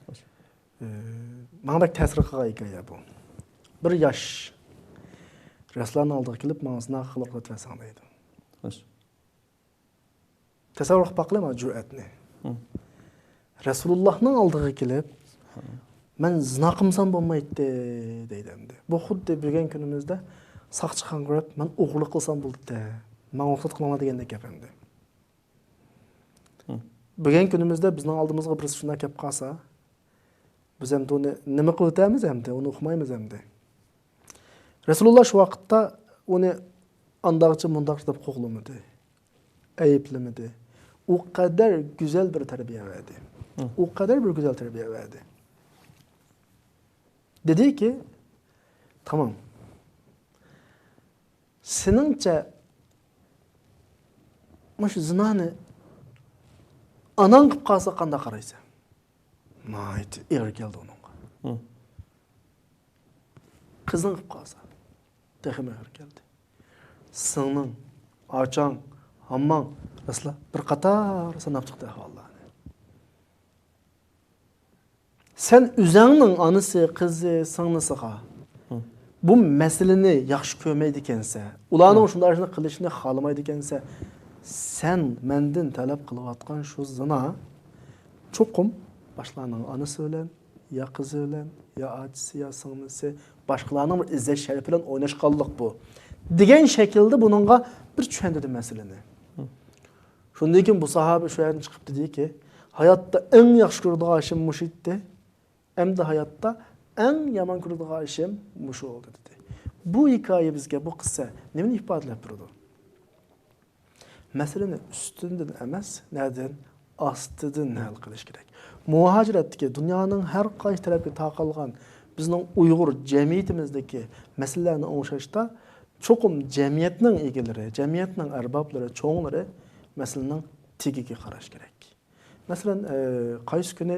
خوش. ئى، ماڭا بەك تەسىر قىلغان ھېكايە بۇ. بىر ياش رەسۇلۇللانىڭ ئالدىغا كېلىپ، ماڭا زىنا قىلغىلى ئوقۇۋەتسەڭ دەيدۇ. خوش. تەسەۋۋۇر قىلىپ باققىلى مانا جۈرئەتنى. رەسۇلۇللاھنىڭ ئالدىغا كېلىپ، مەن زىنا قىلمىسام بولمايتتى دەيدۇ ئەمدى. بۇ خۇددى بۈگۈن كۈنىمىزدە ساقچىخانىغا كىرىپ، مەن ئوغرىلىق قىلسام بولدى، ماڭا رۇخسەت قىلىڭلار دېگەندەك گەپ ئەمدى. بۈگۈن كۈنىمىزدە بىزنىڭ ئالدىمىزغا بىرسى شۇنداق كەپ قالسا، بىز ئەمدى ئۇنى نېمە قىلىۋېتەرمىز ئەمدى؟ ئۇنى ئۇقمايمىز ئەمدى. رەسۇلۇللا شۇ ۋاقىتتا ئۇنى ئانداقچە مۇنداقچە دەپ قوغلىمىدى، ئەيىبلىمىدى. ئۇ قەدەر گۈزەل بىر تەربىيە بەردى. ئۇ قەدەر بىر گۈزەل تەربىيە بەردى. دېدىكى، تامام. سېنىڭچە مۇشۇ زىنانى ئاناڭ قىلىپ قالسا قانداق قارايسەن؟ ناھايىتى ئېغىر كەلدى ئۇنىڭغا. قىزىڭ قىلىپ قالسا، تېخىمۇ ئېغىر كەلدى. سىڭلىڭ، ئاچاڭ، ھامماڭ، راسلا بىر قاتار ساناپ چىقتى ئەھۋاللارنى. سەن ئۆزۈڭنىڭ ئانىسى، قىزى، سىڭلىسىغا بۇ مەسىلىنى ياخشى كۆرمەيدىكەنسە، ئۇلارنىڭ شۇنداق ئىشنى قىلىشىنى خالىمايدىكەنسە، سەن مەندىن تەلەپ قىلىۋاتقان شۇ زىنا چوقۇم باشقىلارنىڭ ئانىسى بىلەن، يا قىزى بىلەن، يا ئاچىسى، يا سىڭلىسى، باشقىلارنىڭ بىر ئىززەت شەرىپى بىلەن ئويناشقانلىق بۇ، دېگەن شەكىلدە بۇنىڭغا بىر چۈشەندۈردى مەسىلىنى. شۇندىن كېيىن بۇ ساھابە شۇ يەردىن چىقىپ دېدىكى، ھاياتتا ئەڭ ياخشى كۆرىدىغان ئىشىم مۇشۇ ئىدى. ئەمدى ھاياتتا ئەڭ يامان كۆرىدىغان ئىشىم مۇشۇ بولدى، دېدى. بۇ ھېكايە بىزگە، بۇ قىسسە نېمىنى ئىپادىلەپ بېرىدۇ؟ مەسىلىنى ئۈستۈندىن ئەمەس، نەدىن؟ ئاستىدىن ھەل قىلىش كېرەك. مۇھاجىرەتتىكى، دۇنيانىڭ ھەر قايسى تەرەپكە تارقالغان بىزنىڭ ئۇيغۇر جەمئىيىتىمىزدىكى مەسىلىلەرنى ئوڭشاشتا چوقۇم جەمئىيەتنىڭ ئىگىلىرى، جەمئىيەتنىڭ ئەربابلىرى، چوڭلىرى مەسىلىنىڭ تېگىگە قاراش كېرەك. مەسىلەن، ئە، قايسى كۈنى،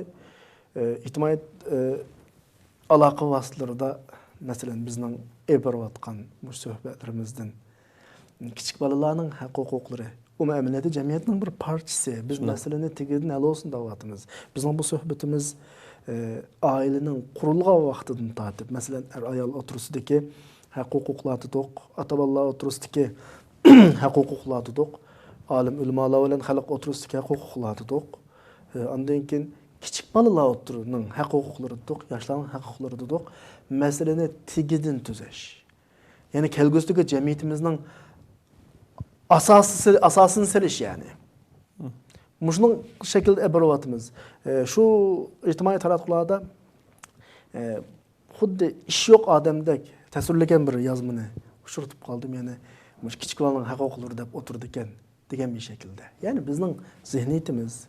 ئە، ئىجتىمائىي، ئە، ئالاقە ۋاسىتىلىرىدا، مەسىلەن، بىزنىڭ ئېلىپ بېرىۋاتقان مۇشۇ سۆھبەتلىرىمىزدىن كىچىك بالىلارنىڭ ھەق ھوقۇقلىرى، ئۇمۇ ئەمەلىيەتتە جەمئىيەتنىڭ بىر پارچىسى. بىز مەسىلىنى تېگىدىن ھەل بولسۇن دەۋاتىمىز. بىزنىڭ بۇ سۆھبىتىمىز، ئە، ئائىلىنىڭ قۇرۇلغان ۋاقتىدىن تارتىپ، مەسىلەن، ئەر-ئايال ئوتتۇرىسىدىكى ھەق ھوقۇقلار دېدۇق، ئاتا-بالىلار ئوتتۇرىسىدىكى ھەق ھوقۇقلار دېدۇق، ئالىم ئۆلىمالار بىلەن خەلق ئوتتۇرىسىدىكى ھەق ھوقۇقلار دېدۇق. ئە، ئاندىن كېيىن كىچىك بالىلار ئوتتۇرىنىڭ ھەق ھوقۇقلىرى دېدۇق، ياشلارنىڭ ھەق ھوقۇقلىرى دېدۇق. مەسىلىنى تېگىدىن تۈزەش. يەنى كەلگۈسىدىكى جەمئىيىتىمىزنىڭ ئاساسى، ئاساسىنى سېلىش، يەنى. مۇشۇنىڭ شەكلىدە ئېلىپ بېرىۋاتىمىز. ئە، شۇ ئىجتىمائىي تاراتقۇلاردا، ئە، خۇددى ئىش يوق ئادەمدەك تەسۋىرلىگەن بىر يازمىنى ئۇچرىتىپ قالدىم. يەنى مۇشۇ كىچىك بالىنىڭ ھەق ھوقۇقلىرى دەپ ئولتۇرىدىكەن دېگەن بىر شەكىلدە. يەنى بىزنىڭ زېھنىيىتىمىز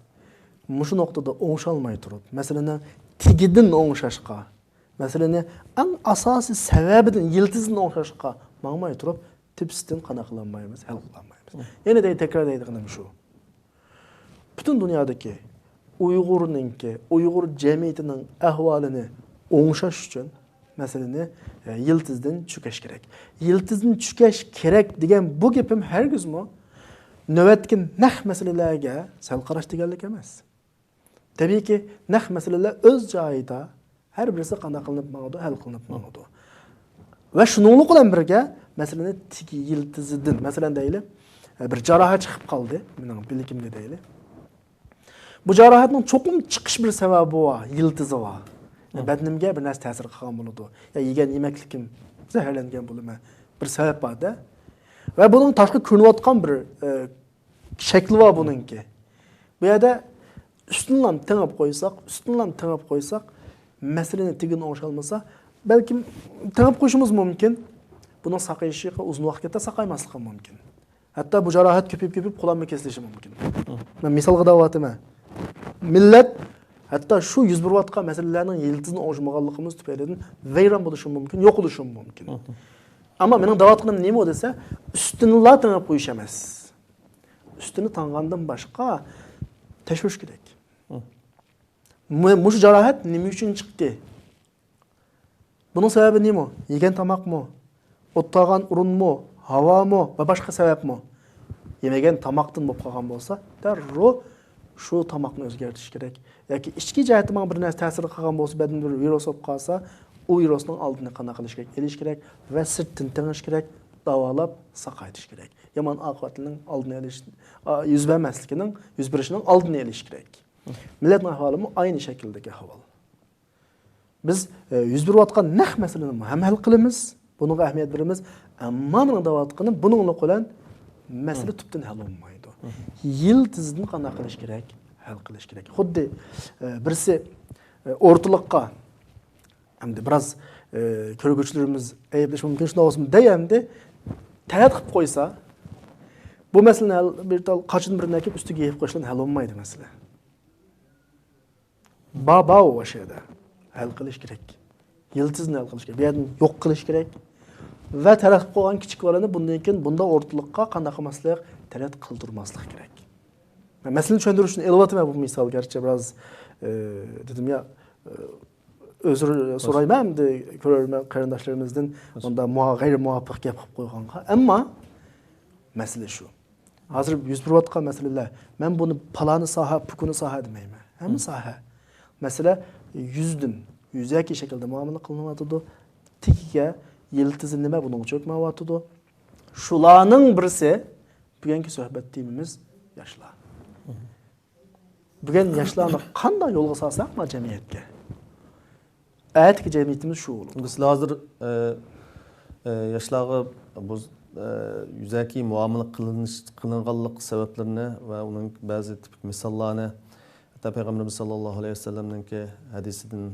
مۇشۇ نۇقتىدا ئوڭشالماي تۇرۇپ، مەسىلىنى تېگىدىن ئوڭشاشقا، مەسىلىنى ئەڭ ئاساسىي سەۋەبىدىن، يىلتىزىدىن ئوڭشاشقا ماڭماي تۇرۇپ، تۈپسىدىن قانداق قىلالمايمىز، ھەل قىلالمايمىز. يەنە دەي-، تەكرار دەيدىغىنىم شۇ. پۈتۈن دۇنيادىكى ئۇيغۇرنىڭكى، ئۇيغۇر جەمئىيىتىنىڭ ئەھۋالىنى ئوڭشاش ئۈچۈن مەسىلىنى، ئە، يىلتىزىدىن چۈشۈرۈش كېرەك. يىلتىزىدىن چۈشۈرۈش كېرەك دېگەن بۇ گېپىم ھەرگىزمۇ نۆۋەتتىكى نەق مەسىلىلەرگە سەل قاراش دېگەنلىك ئەمەس. تەبىئىيكى، نەق مەسىلىلەر ئۆز جايىدا، ھەر بىرسى قانداق قىلىنىپ ماڭىدۇ، ھەل قىلىنىپ ماڭىدۇ. ۋە شۇنىڭلىق بىلەن بىرگە، مەسىلىنى تېگى يىلتىزىدىن، مەسىلەن دەيلى، بىر جاراھەت چىقىپ قالدى مېنىڭ بىلىكىمگە دەيلى. بۇ جاراھەتنىڭ چوقۇم چىقىش بىر سەۋەبى بار، يىلتىزى بار. بەدىنىمگە بىر نەرسە تەسىر قىلغان بولىدۇ. يا يېگەن يېمەكلىكىم زەھەرلەنگەن بولىمەن. بىر سەۋەب بار-دە. ۋە بۇنىڭ تاشقى كۆرۈنۈۋاتقان بىر، ئە، شەكلى بار بۇنىڭكى. بۇ يەردە ئۈستۈنلام تېڭىپ قويساق، ئۈستۈنلام تېڭىپ قويساق، مەسىلىنى تېگىدىن ئوڭشالمىسا، بەلكىم تېڭىپ قويۇشىمىز مۇمكىن. بۇنىڭ ساقىيىشىغا ئۇزۇن ۋاقىت كېتە، ساقايماسلىقى مۇمكىن. ھەتتا بۇ جاراھەت كۆپىيىپ، كۆپىيىپ، قولاممۇ كېسىلىشى مۇمكىن. مەن مىسالغا دەۋاتىمەن. مىللەت ھەتتا شۇ يۈز بېرىۋاتقان مەسىلىلەرنىڭ يىلتىزىنى ئوڭشىمىغانلىقىمىز تۈپەيلىدىن ۋەيران بولۇشى مۇمكىن، يوقىلىشى مۇمكىن. ئەمما مېنىڭ دەۋاتقىنىم نېمە دېسە، ئۈستىنىلا تېڭىپ قويۇش ئەمەس. ئۈستىنى تاڭغاندىن باشقا تەكشۈرۈش كېرەك. مۇ-، مۇشۇ جاراھەت نېمە ئۈچۈن چىقتى؟ بۇنىڭ سەۋەبى نېمە؟ يېگەن تاماقمۇ؟ ئولتۇرغان ئورۇنمۇ؟ ھاۋامۇ؟ ۋە باشقا سەۋەبمۇ؟ يېمىگەن تاماقتىن بولۇپ قالغان بولسا، دەررۇ شۇ تاماقنى ئۆزگەرتىش كېرەك. ياكى ئىچكى جەھەتتە ماڭا بىر نەرسە تەسىر قىلغان بولسا، بەدەندە بىر ۋىرۇس بولۇپ قالسا، ئۇ ۋىرۇسنىڭ ئالدىنى قانداق قىلىش كېرەك؟ ئېلىش كېرەك ۋە سىرتتىن تېڭىش كېرەك. داۋالاپ ساقايتىش كېرەك. يامان ئاقىۋەتلەرنىڭ ئالدىنى ئېلىش، ئا، يۈز بەرمەسلىكىنىڭ، يۈز بېرىشىنىڭ ئالدىنى ئېلىش كېرەك. مىللەتنىڭ ئەھۋالىمۇ ئاينى شەكىلدىكى ئەھۋال. بىز، ئە، يۈز بېرىۋاتقان نەق مەسىلىنى ھەم ھەل قىلىمىز، بۇنىڭغا ئەھمىيەت بېرىمىز. ئەمما مېنىڭ دەۋاتقىنىم، بۇنىڭلىق بىلەن مەسىلە تۈپتىن ھەل بولمايدۇ. يىلتىزىدىن قانداق قىلىش كېرەك؟ ھەل قىلىش كېرەك. خۇددى، ئە، بىرسى، ئە، ئورتىلىققا ئەمدى بىراز، ئە، كۆرگۈچىلىرىمىز ئەيىبلىشى مۇمكىن، شۇنداق بولسىمۇ دەي ئەمدى تەرەت قىلىپ قويسا، بۇ مەسىلىنى ھەل، بىر تال قاچىدىن بىرنى ئەكىپ ئۈستىگە يېپىپ قويۇشتىن ھەل بولمايدۇ مەسىلە. با-، باۋ ئاشۇ يەردە ھەل قىلىش كېرەك. يىلتىزنى ھەل قىلىش كېرەك. بۇ يەردىن يوق قىلىش كېرەك. ۋە تەرەت قىلىپ قويغان كىچىك بالىنى بۇندىن كېيىن بۇنداق ئورتىلىققا قانداق قىلماسلىق، تەرەت قىلدۇرماسلىق كېرەك. مەن مەسىلىنى چۈشەندۈرۈش ئۈچۈن ئېلىۋاتىمەن بۇ مىسال، گەرچە بىراز، ئە، دېدىم يا، ئە، ئۆزۈر سورايمەن ئەمدى كۆرۈرمەن قېرىنداشلىرىمىزدىن، مۇنداق مۇھا-، غەيرىي مۇۋاپىق گەپ قىلىپ قويغانغا. ئەمما مەسىلە شۇ. ھازىر يۈز بېرىۋاتقان مەسىلىلەر، مەن بۇنى پالانى ساھە، پۇكۇنى ساھە دېمەيمەن. ھەممە ساھە. مەسىلە يۈزدىن، يۈزەكى شەكىلدە مۇئامىلە قىلىنىۋاتىدۇ. تېگىگە، يىلتىزى نېمە، بۇنىڭغا چۆكمەيۋاتىدۇ. شۇلارنىڭ بىرسى، بۈگۈنكى سۆھبەت تېمىمىز ياشلار. بۈگۈن ياشلارنى قانداق يولغا سالساق، مانا جەمئىيەتكە. ئەتىكى جەمئىيىتىمىز شۇ بولىدۇ. سىلەر ھازىر، ئە، ئە، ياشلارغا بۇ، ئە، يۈزەكى مۇئامىلە قىلىنىش، قىلىنغانلىق سەۋەبلىرىنى ۋە ئۇنىڭ بەزى تىپىك مىساللارنى، ھەتتا پەيغەمبىرىمىز ساللاللاھۇ ئەلەيھى ۋەسەللەمنىڭكى ھەدىسىدىن،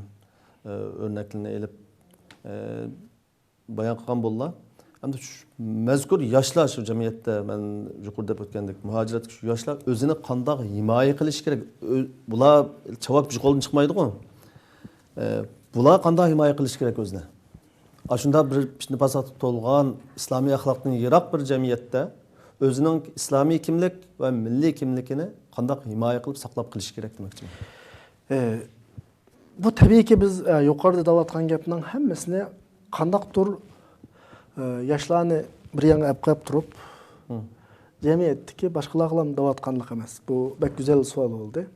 ئە، ئۆرنەكلىرىنى ئېلىپ، ئە، بايان قىلغان بولدىلا. ئەمدى شۇ مەزكۇر ياشلار شۇ جەمئىيەتتە مەن يۇقىرىدا دەپ ئۆتكەندەك، مۇھاجىرەتتىكى شۇ ياشلار ئۆزىنى قانداق ھىمايە قىلىشى كېرەك؟ ئۆ-، بۇلار چاۋاك جۇقىدىن چىقمايدىغۇ؟ ئە، بۇلار قانداق ھىمايە قىلىشى كېرەك ئۆزىنى؟ ئاشۇنداق بىر پىتنە-پاساتقا تولغان ئىسلامىي ئەخلاقتىن يىراق بىر جەمئىيەتتە ئۆزىنىڭ ئىسلامىي كىملىك ۋە مىللىي كىملىكىنى قانداق ھىمايە قىلىپ ساقلاپ قېلىشى كېرەك دېمەكچىمەن. ئە، بۇ تەبىئىيكى بىز، ئە، يۇقىرىدا دەۋاتقان گەپنىڭ ھەممىسىنى قانداقتۇر، ئە، ياشلارنى بىر يانغا ئەپ قويۇپ تۇرۇپ، جەمئىيەتتىكى باشقىلارغىلا دەۋاتقانلىق ئەمەس. بۇ بەك گۈزەل سوئال بولدى.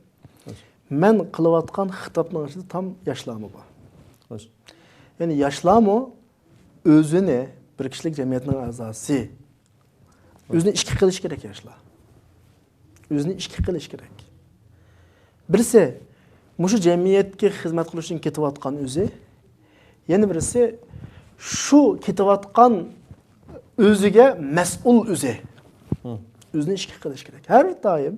مەن قىلىۋاتقان خىتابنىڭ ئىچىدە تام ياشلارمۇ بار. يەنى ياشلارمۇ ئۆزىنى بىر كىشىلىك جەمئىيەتنىڭ ئەزاسى. ئۆزىنى ئىچكى قىلىش كېرەك ياشلار. ئۆزىنى ئىچكى قىلىش كېرەك. بىرسى، مۇشۇ جەمئىيەتكە خىزمەت قىلىش ئۈچۈن كېتىۋاتقان ئۆزى. يەنە بىرسى، شۇ كېتىۋاتقان ئۆزىگە مەسئۇل ئۆزى. ئۆزىنى ئىچكى قىلىش كېرەك. ھەر دائىم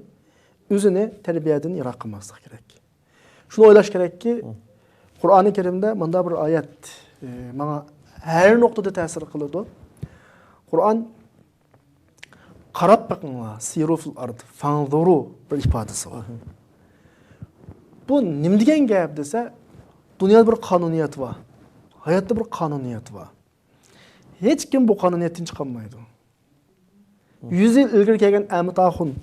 ئۆزىنى تەربىيەدىن يىراق قىلماسلىق كېرەك. شۇنى ئويلاش كېرەككى، قۇرئانى كەرىمدە مۇنداق بىر ئايەت، ئى، ماڭا ھەر نۇقتىدا تەسىر قىلىدۇ. قۇرئان، «قاراپ بېقىڭلار، سىرۇ فىل ئارد، فانزۇرۇ» بىر ئىپادىسى بار. بۇ نېمە دېگەن گەپ دېسە، دۇنيادا بىر قانۇنىيەت بار. ھاياتتا بىر قانۇنىيەت بار. ھېچكىم بۇ قانۇنىيەتتىن چىقالمايدۇ. يۈز يىل ئىلگىرى كەلگەن ئەمىت ئاخۇن،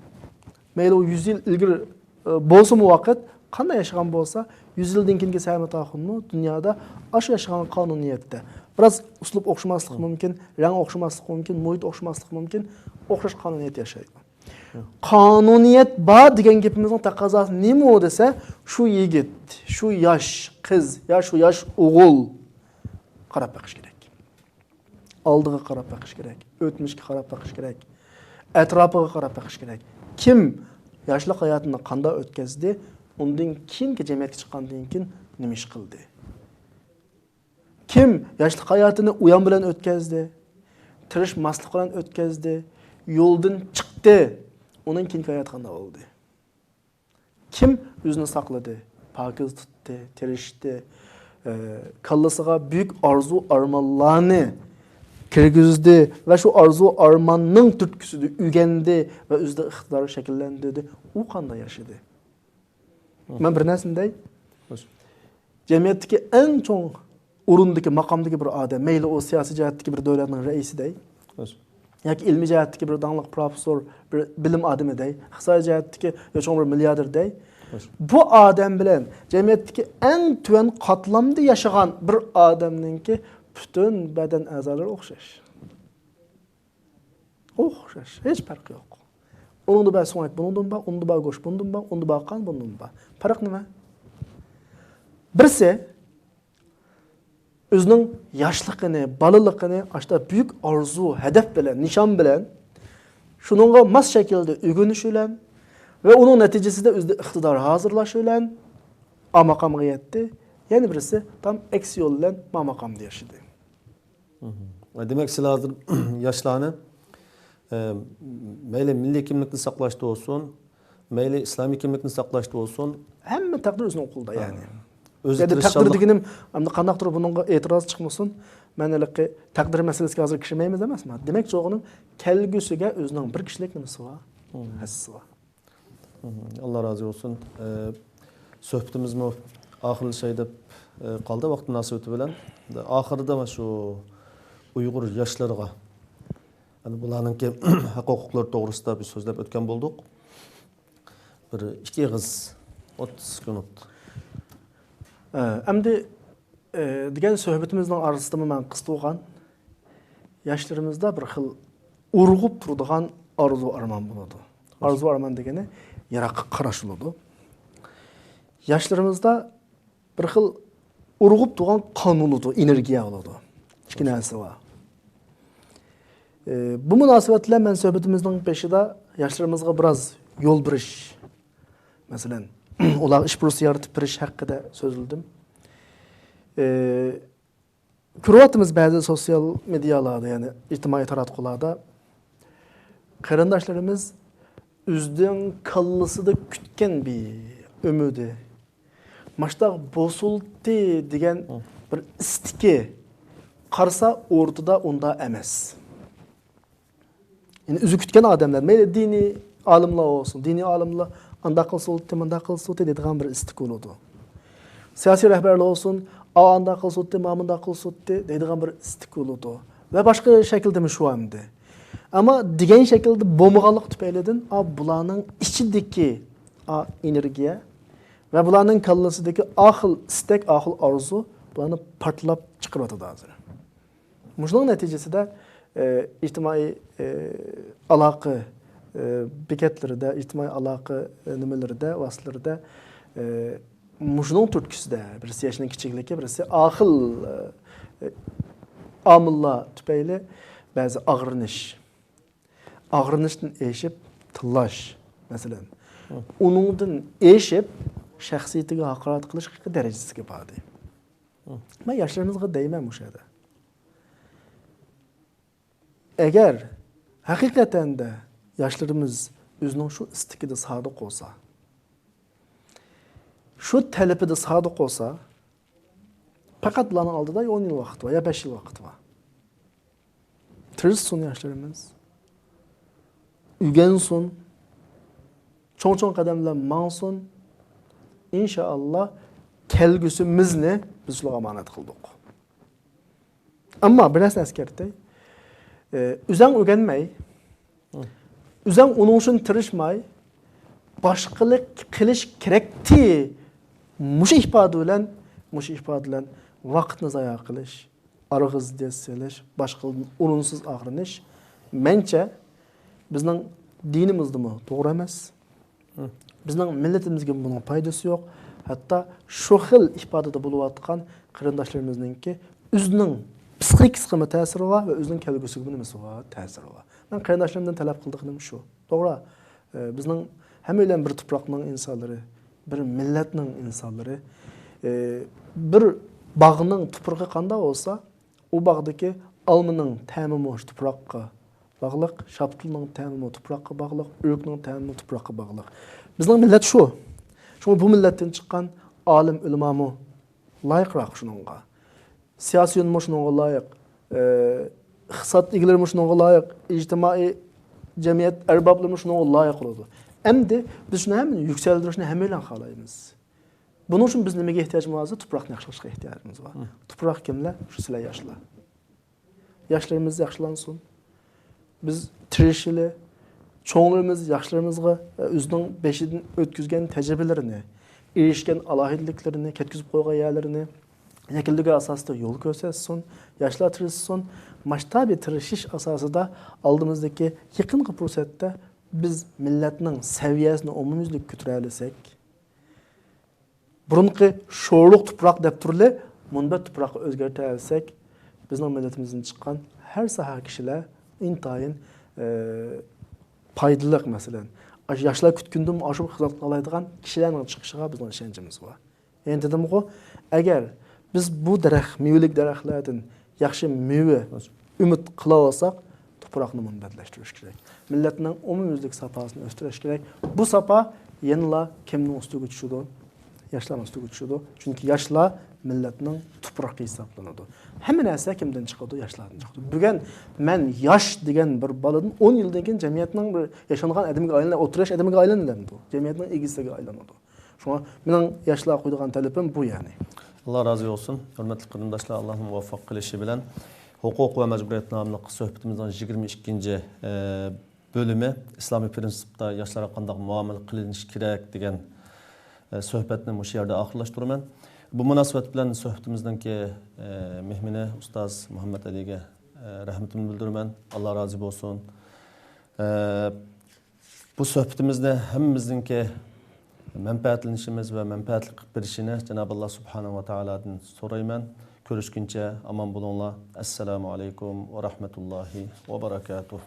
مەيلى ئۇ يۈز يىل ئىلگىرى، ئە، بولسىمۇ ۋاقىت، قانداق ياشىغان بولسا، يۈز يىلدىن كېيىنكى ئەمىت ئاخۇنمۇ دۇنيادا ئاشۇ ياشىغان قانۇنىيەتتە. بىراز ئۇسلۇب ئوخشىماسلىقى مۇمكىن، رەڭ ئوخشىماسلىقى مۇمكىن، مۇھىت ئوخشىماسلىقى مۇمكىن، ئوخشاش قانۇنىيەتتە ياشايدۇ. قانۇنىيەت بار دېگەن گېپىمىزنىڭ تەقەززاسى نېمە دېسە، شۇ يىگىت، شۇ ياش قىز يا شۇ ياش ئوغۇل قاراپ بېقىش كېرەك. ئالدىغا قاراپ بېقىش كېرەك، ئۆتمۈشكە قاراپ بېقىش كېرەك، ئەتراپىغا قاراپ بېقىش كېرەك. كىم ياشلىق ھاياتىنى قانداق ئۆتكۈزدى، ئۇندىن كېيىنكى جەمئىيەتكە چىققاندىن كېيىن نېمە ئىش قىلدى؟ كىم ياشلىق ھاياتىنى ئويۇن بىلەن ئۆتكۈزدى، تىرىشماسلىق بىلەن ئۆتكۈزدى، يولدىن چىقتى، ئۇنىڭ كېيىنكى ھاياتى قانداق بولدى؟ كىم ئۆزىنى ساقلىدى، پاكىز تۇتتى، تىرىشتى، ئە، كاللىسىغا بۈيۈك ئارزۇ-ئارمانلارنى كىرگۈزدى ۋە شۇ ئارزۇ-ئارماننىڭ تۈرتكىسىدە ئۆگەندى ۋە ئۆزىدە ئىقتىدار شەكىللەندۈردى، ئۇ قانداق ياشىدى؟ مەن بىر نەرسىنى دەي. جەمئىيەتتىكى ئەڭ چوڭ ئورۇندىكى، ماقامدىكى بىر ئادەم، مەيلى ئۇ سىياسىي جەھەتتىكى بىر دۆلەتنىڭ رەئىسى دەي، ياكى ئىلمىي جەھەتتىكى بىر داڭلىق پروفېسسور، بىر بىلىم ئادىمى دەي، ئىقتىسادىي جەھەتتىكى يا چوڭ بىر مىلياردېر دەي، بۇ ئادەم بىلەن جەمئىيەتتىكى ئەڭ تۆۋەن قاتلامدا ياشىغان بىر ئادەمنىڭكى پۈتۈن بەدەن ئەزالىرى ئوخشاش. ئوخشاش، ھېچ پەرقى يوق. ئۇنىڭدا بار سۆڭەك، بۇنىڭدىمۇ بار، ئۇنىڭدا بار گۆش، بۇنىڭدىمۇ بار، ئۇنىڭدا بار قان، بۇنىڭدىمۇ بار. پەرق نېمە؟ بىرسى، ئۆزىنىڭ ياشلىقىنى، بالىلىقىنى ئاشتا بۈيۈك ئارزۇ، ھەدەپ بىلەن، نىشان بىلەن، شۇنىڭغا ماس شەكىلدە ئۆگىنىش بىلەن ۋە ئۇنىڭ نەتىجىسىدە ئۆزىدە ئىقتىدار ھازىرلاش بىلەن ئا ماقامغا يەتتى. يەنە بىرسى تام ئەكس يول بىلەن ما ماقامدا ياشىدى. دېمەك، سىلەر ھازىر ياشلارنى، ئە، مەيلى مىللىي كىملىكنى ساقلاشتا بولسۇن، مەيلى ئىسلامىي كىملىكنى ساقلاشتا بولسۇن. ھەممە تەقدىر ئۆزىنىڭ قولىدا، يەنى. ئۆزى يەنى تەقدىر تىرىشچانلىق. دېگىنىم، ئەمدى قانداقتۇر بۇنىڭغا ئېتىراز چىقمىسۇن. مەن ھېلىقى تەقدىر مەسىلىسىگە ھازىر كىرمەيمىز ئەمەسمۇ. دېمەكچى بولغىنىم، كەلگۈسىگە ئۆزىنىڭ بىر كىشىلىك نېمىسى بار، ھەسسىسى بار. ئاللا رازى بولسۇن. ئە، سۆھبىتىمىزمۇ ئاخىرلىشاي دەپ، ئە، قالدى ۋاقىت مۇناسىۋىتى بىلەن. ئاخىرىدا مانا شۇ ئۇيغۇر ياشلىرىغا، يەنى بۇلارنىڭكى ھەق ھوقۇقلىرى توغرىسىدا بىز سۆزلەپ ئۆتكەن بولدۇق. بىر ئىككى ئېغىز، ئوتتۇز سېكۇنت. ئە، ئەمدى، ئە، دېگەن سۆھبىتىمىزنىڭ ئارىسىدىمۇ مەن قىستىغان، ياشلىرىمىزدا بىر خىل ئۇرغۇپ تۇرىدىغان ئارزۇ ئارمان بولىدۇ. ئارزۇ ئارمان دېگىنى يىراققا قاراش بولىدۇ. ياشلىرىمىزدا بىر خىل ئۇرغۇپ تۇرغان قان بولىدۇ، ئېنېرگىيە بولىدۇ. ئىككى نەرسە بار. ئە، بۇ مۇناسىۋەت بىلەن مەن سۆھبىتىمىزنىڭ بېشىدا ياشلىرىمىزغا بىراز يول بېرىش، مەسىلەن، ئۇلارغا ئىش پۇرسىتى يارىتىپ بېرىش ھەققىدە سۆزلىدىم. ئە، كۆرۈۋاتىمىز بەزى سوتسىيال مېدىيالاردا، يەنى ئىجتىمائىي تاراتقۇلاردا قېرىنداشلىرىمىز ئۆزىنىڭ كاللىسىدا كۈتكەن بىر ئۈمىدى، ماشتاق بوسۇلتى دېگەن بىر ئىستىكى، قارىسا ئورتىدا ئۇندا ئەمەس. يەنى ئۆزى كۈتكەن ئادەملەر، مەيلى دىنىي ئالىملار بولسۇن، دىنىي ئالىملار ئانداق قىلسۇلتى، مۇنداق قىلسۇلتى دەيدىغان بىر ئىستىك بولىدۇ. سىياسىي رەھبەرلەر بولسۇن، ئا ئانداق قىلسۇلتى، ما مۇنداق قىلسۇلتى دەيدىغان بىر ئىستىك بولىدۇ. ۋە باشقا شەكىلدىمۇ شۇ ئەمدى. ئەمما دېگەن شەكىلدە بولمىغانلىقى تۈپەيلىدىن، ئا، بۇلارنىڭ ئىچىدىكى، ئا، ئېنېرگىيە ۋە بۇلارنىڭ كاللىسىدىكى ئا خىل ئىستەك، ئا خىل ئارزۇ بۇلارنى پارتلاپ چىقىرىۋاتىدۇ ھازىر. مۇشۇنىڭ نەتىجىسىدە، ئە، ئىجتىمائىي، ئە، ئالاقە، ئە، بېكەتلىرىدە، ئىجتىمائىي ئالاقە، ئە، نېمىلىرىدە، ۋاسىتىلىرىدە، ئە، مۇشۇنىڭ تۈرتكىسىدە بىرسى ياشنىڭ كىچىكلىكى، بىرسى ئا خىل، ئە، ئامىللار تۈپەيلى بەزى ئاغرىنىش، ئاغرىنىشتىن ئېشىپ تىللاش، مەسىلەن، ئۇنىڭدىن ئېشىپ شەخسىيىتىگە ھاقارەت قىلىش دەرىجىسىگە باردى. مەن ياشلىرىمىزغا دەيمەن مۇشۇ يەردە. ئەگەر ھەقىقەتەندە ياشلىرىمىز ئۆزىنىڭ شۇ ئىستىكىدە سادىق بولسا، شۇ تەلىپىدە سادىق بولسا، پەقەت بۇلارنىڭ ئالدىدا ئون يىل ۋاقىت بار يا بەش يىل ۋاقىت بار. تىرىشسۇن ياشلىرىمىز. ئۆگەنسۇن. چوڭ-چوڭ قەدەملەر ماڭسۇن. ئىنشائاللا، كەلگۈسىمىزنى بىز شۇلارغا ئامانەت قىلدۇق. ئەمما بىر نەرسىنى ئەسكەرتەي. ئۆزەڭ ئۆگەنمەي، ئۆزەڭ ئۇنىڭ ئۈچۈن تىرىشماي، باشقىلىق قىلىش كېرەكتى. مۇشۇ ئىپادە بىلەن، مۇشۇ ئىپادە بىلەن ۋاقىتنى زايا قىلىش، ئارىغا زىددىيەت سېلىش، باشقىلاردىن ئورۇنسىز ئاغرىنىش، مەنچە، بىزنىڭ دىنىمىزدىمۇ توغرا ئەمەس. بىزنىڭ مىللىتىمىزگە بۇنىڭ پايدىسى يوق. ھەتتا شۇ خىل ئىپادىدە بولۇۋاتقان قېرىنداشلىرىمىزنىڭكى ئۆزىنىڭ پسىخىكىسىغىمۇ تەسىرى بار ۋە ئۆزىنىڭ كەلگۈسىگىمۇ نېمىسى بار، تەسىرى بار. مەن قېرىنداشلىرىمدىن تەلەپ قىلىدىغىنىم شۇ. توغرا، ئە، بىزنىڭ ھەممەيلەن بىر تۇپراقنىڭ ئىنسانلىرى، بىر مىللەتنىڭ ئىنسانلىرى. ئە، بىر باغنىڭ تۇپرىقى قانداق بولسا، ئۇ باغدىكى ئالمىنىڭ تەمىمۇ شۇ تۇپراققا باغلىق، شاپتۇلنىڭ تەمىمۇ تۇپراققا باغلىق، ئۆرۈكنىڭ تەمىمۇ تۇپراققا باغلىق. بىزنىڭ مىللەت شۇ. شۇڭا بۇ مىللەتتىن چىققان ئالىم، ئۆلىمامۇ لايىقراق شۇنىڭغا. سىياسىيونمۇ شۇنىڭغا لايىق، ئى، ئىقتىساد ئىگىلىرىمۇ شۇنىڭغا لايىق، ئىجتىمائىي جەمئىيەت ئەربابلىرىمۇ شۇنىڭغا لايىق بولىدۇ. ئەمدى بىز شۇنى ھەممىنى يۈكسەلدۈرۈشنى ھەممەيلەن خالايمىز. بۇنىڭ ئۈچۈن بىز نېمىگە ئېھتىياجىمىز بار دېسە، تۇپراقنى ياخشىلاشقا ئېھتىياجىمىز بار. تۇپراق كىملەر؟ شۇ سىلەر ياشلار. ياشلىرىمىز ياخشىلانسۇن. بىز تىرىشىلى، چوڭلىرىمىز ياشلىرىمىزغا ئۆزىنىڭ بېشىدىن ئۆتكۈزگەن تەجرىبىلىرىنى، ئېرىشكەن ئالاھىدىلىكلىرىنى، كەتكۈزۈپ قويغان يەرلىرىنى يەكۈنلىگەن ئاساستا يول كۆرسەتسۇن، ياشلار تىرىشسۇن. ماشتابى تىرىشىش ئاساسىدا ئالدىمىزدىكى يېقىنقى پۇرسەتتە بىز مىللەتنىڭ سەۋىيەسىنى ئومۇميۈزلۈك كۆتۈرەلىسەك، بۇرۇنقى شورلۇق تۇپراق دەپ تۇرلى، مۇنبەت تۇپراققا ئۆزگەرتەلىسەك، بىزنىڭ مىللىتىمىزدىن چىققان ھەر ساھە كىشىلەر ئىنتايىن، ئە، پايدىلىق، مەسىلەن. ئاشۇ ياشلار كۈتكىنىدىنمۇ ئاشۇ خىزمەت قىلالايدىغان كىشىلەرنىڭ چىقىشىغا بىزنىڭ ئىشەنچىمىز بار. يەنە دېدىمغۇ، ئەگەر بىز بۇ دەرەخ، مېۋىلىك دەرەخلەردىن ياخشى مېۋە ئۈمىد قىلالىساق، تۇپراقنى مۇنبەتلەشتۈرۈش كېرەك. مىللەتنىڭ ئومۇميۈزلۈك ساپاسىنى ئۆستۈرۈش كېرەك. بۇ ساپا يەنىلا كىمنىڭ ئۈستىگە چۈشىدۇ؟ ياشلارنىڭ ئۈستىگە چۈشىدۇ. چۈنكى ياشلار مىللەتنىڭ تۇپرىقى ھېسابلىنىدۇ. ھەممە نەرسە كىمدىن چىقىدۇ؟ ياشلاردىن چىقىدۇ. بۈگۈن مەن ياش دېگەن بىر بالىدىن ئون يىلدىن كېيىن جەمئىيەتنىڭ بىر ياشانغان ئادىمىگە ئايلىنىپ، ئوتتۇرا ياش ئادىمىگە ئايلىنىدۇ. جەمئىيەتنىڭ ئىگىسىگە ئايلىنىدۇ. شۇڭا مېنىڭ ياشلارغا قويىدىغان تەلىپىم بۇ، يەنى. ئاللا رازى بولسۇن. ھۆرمەتلىك قېرىنداشلار، ئاللانىڭ مۇۋەپپەق قىلىشى بىلەن ھوقۇق ۋە مەجبۇرىيەت ناملىق سۆھبىتىمىزنىڭ يىگىرمە ئىككىنچى، ئە، بۆلۈمى، ئىسلامىي پىرىنسىپتا ياشلارغا قانداق مۇئامىلە قىلىنىشى كېرەك دېگەن، ئە، سۆھبەتنى مۇشۇ يەردە ئاخىرلاشتۇرىمەن. بۇ مۇناسىۋەت بىلەن سۆھبىتىمىزنىڭكى، ئە، مېھمىنى ئۇستاز مۇھەممەد ئەلىگە، ئە، رەھمىتىمنى بىلدۈرىمەن. ئاللا رازى بولسۇن. ئە، بۇ سۆھبىتىمىزنى ھەممىمىزنىڭكى مەنپەئەتلىنىشىمىز ۋە مەنپەئەتلىك قىلىپ بېرىشىنى جانابى ئاللا سۇبھانەھۇ ۋە تائالادىن سورايمەن. كۆرۈشكىنچە ئامان بولۇڭلار. ئەسسالامۇ ئەلەيكۇم ۋە رەھمەتۇللاھى ۋە بەرەكاتۇھ.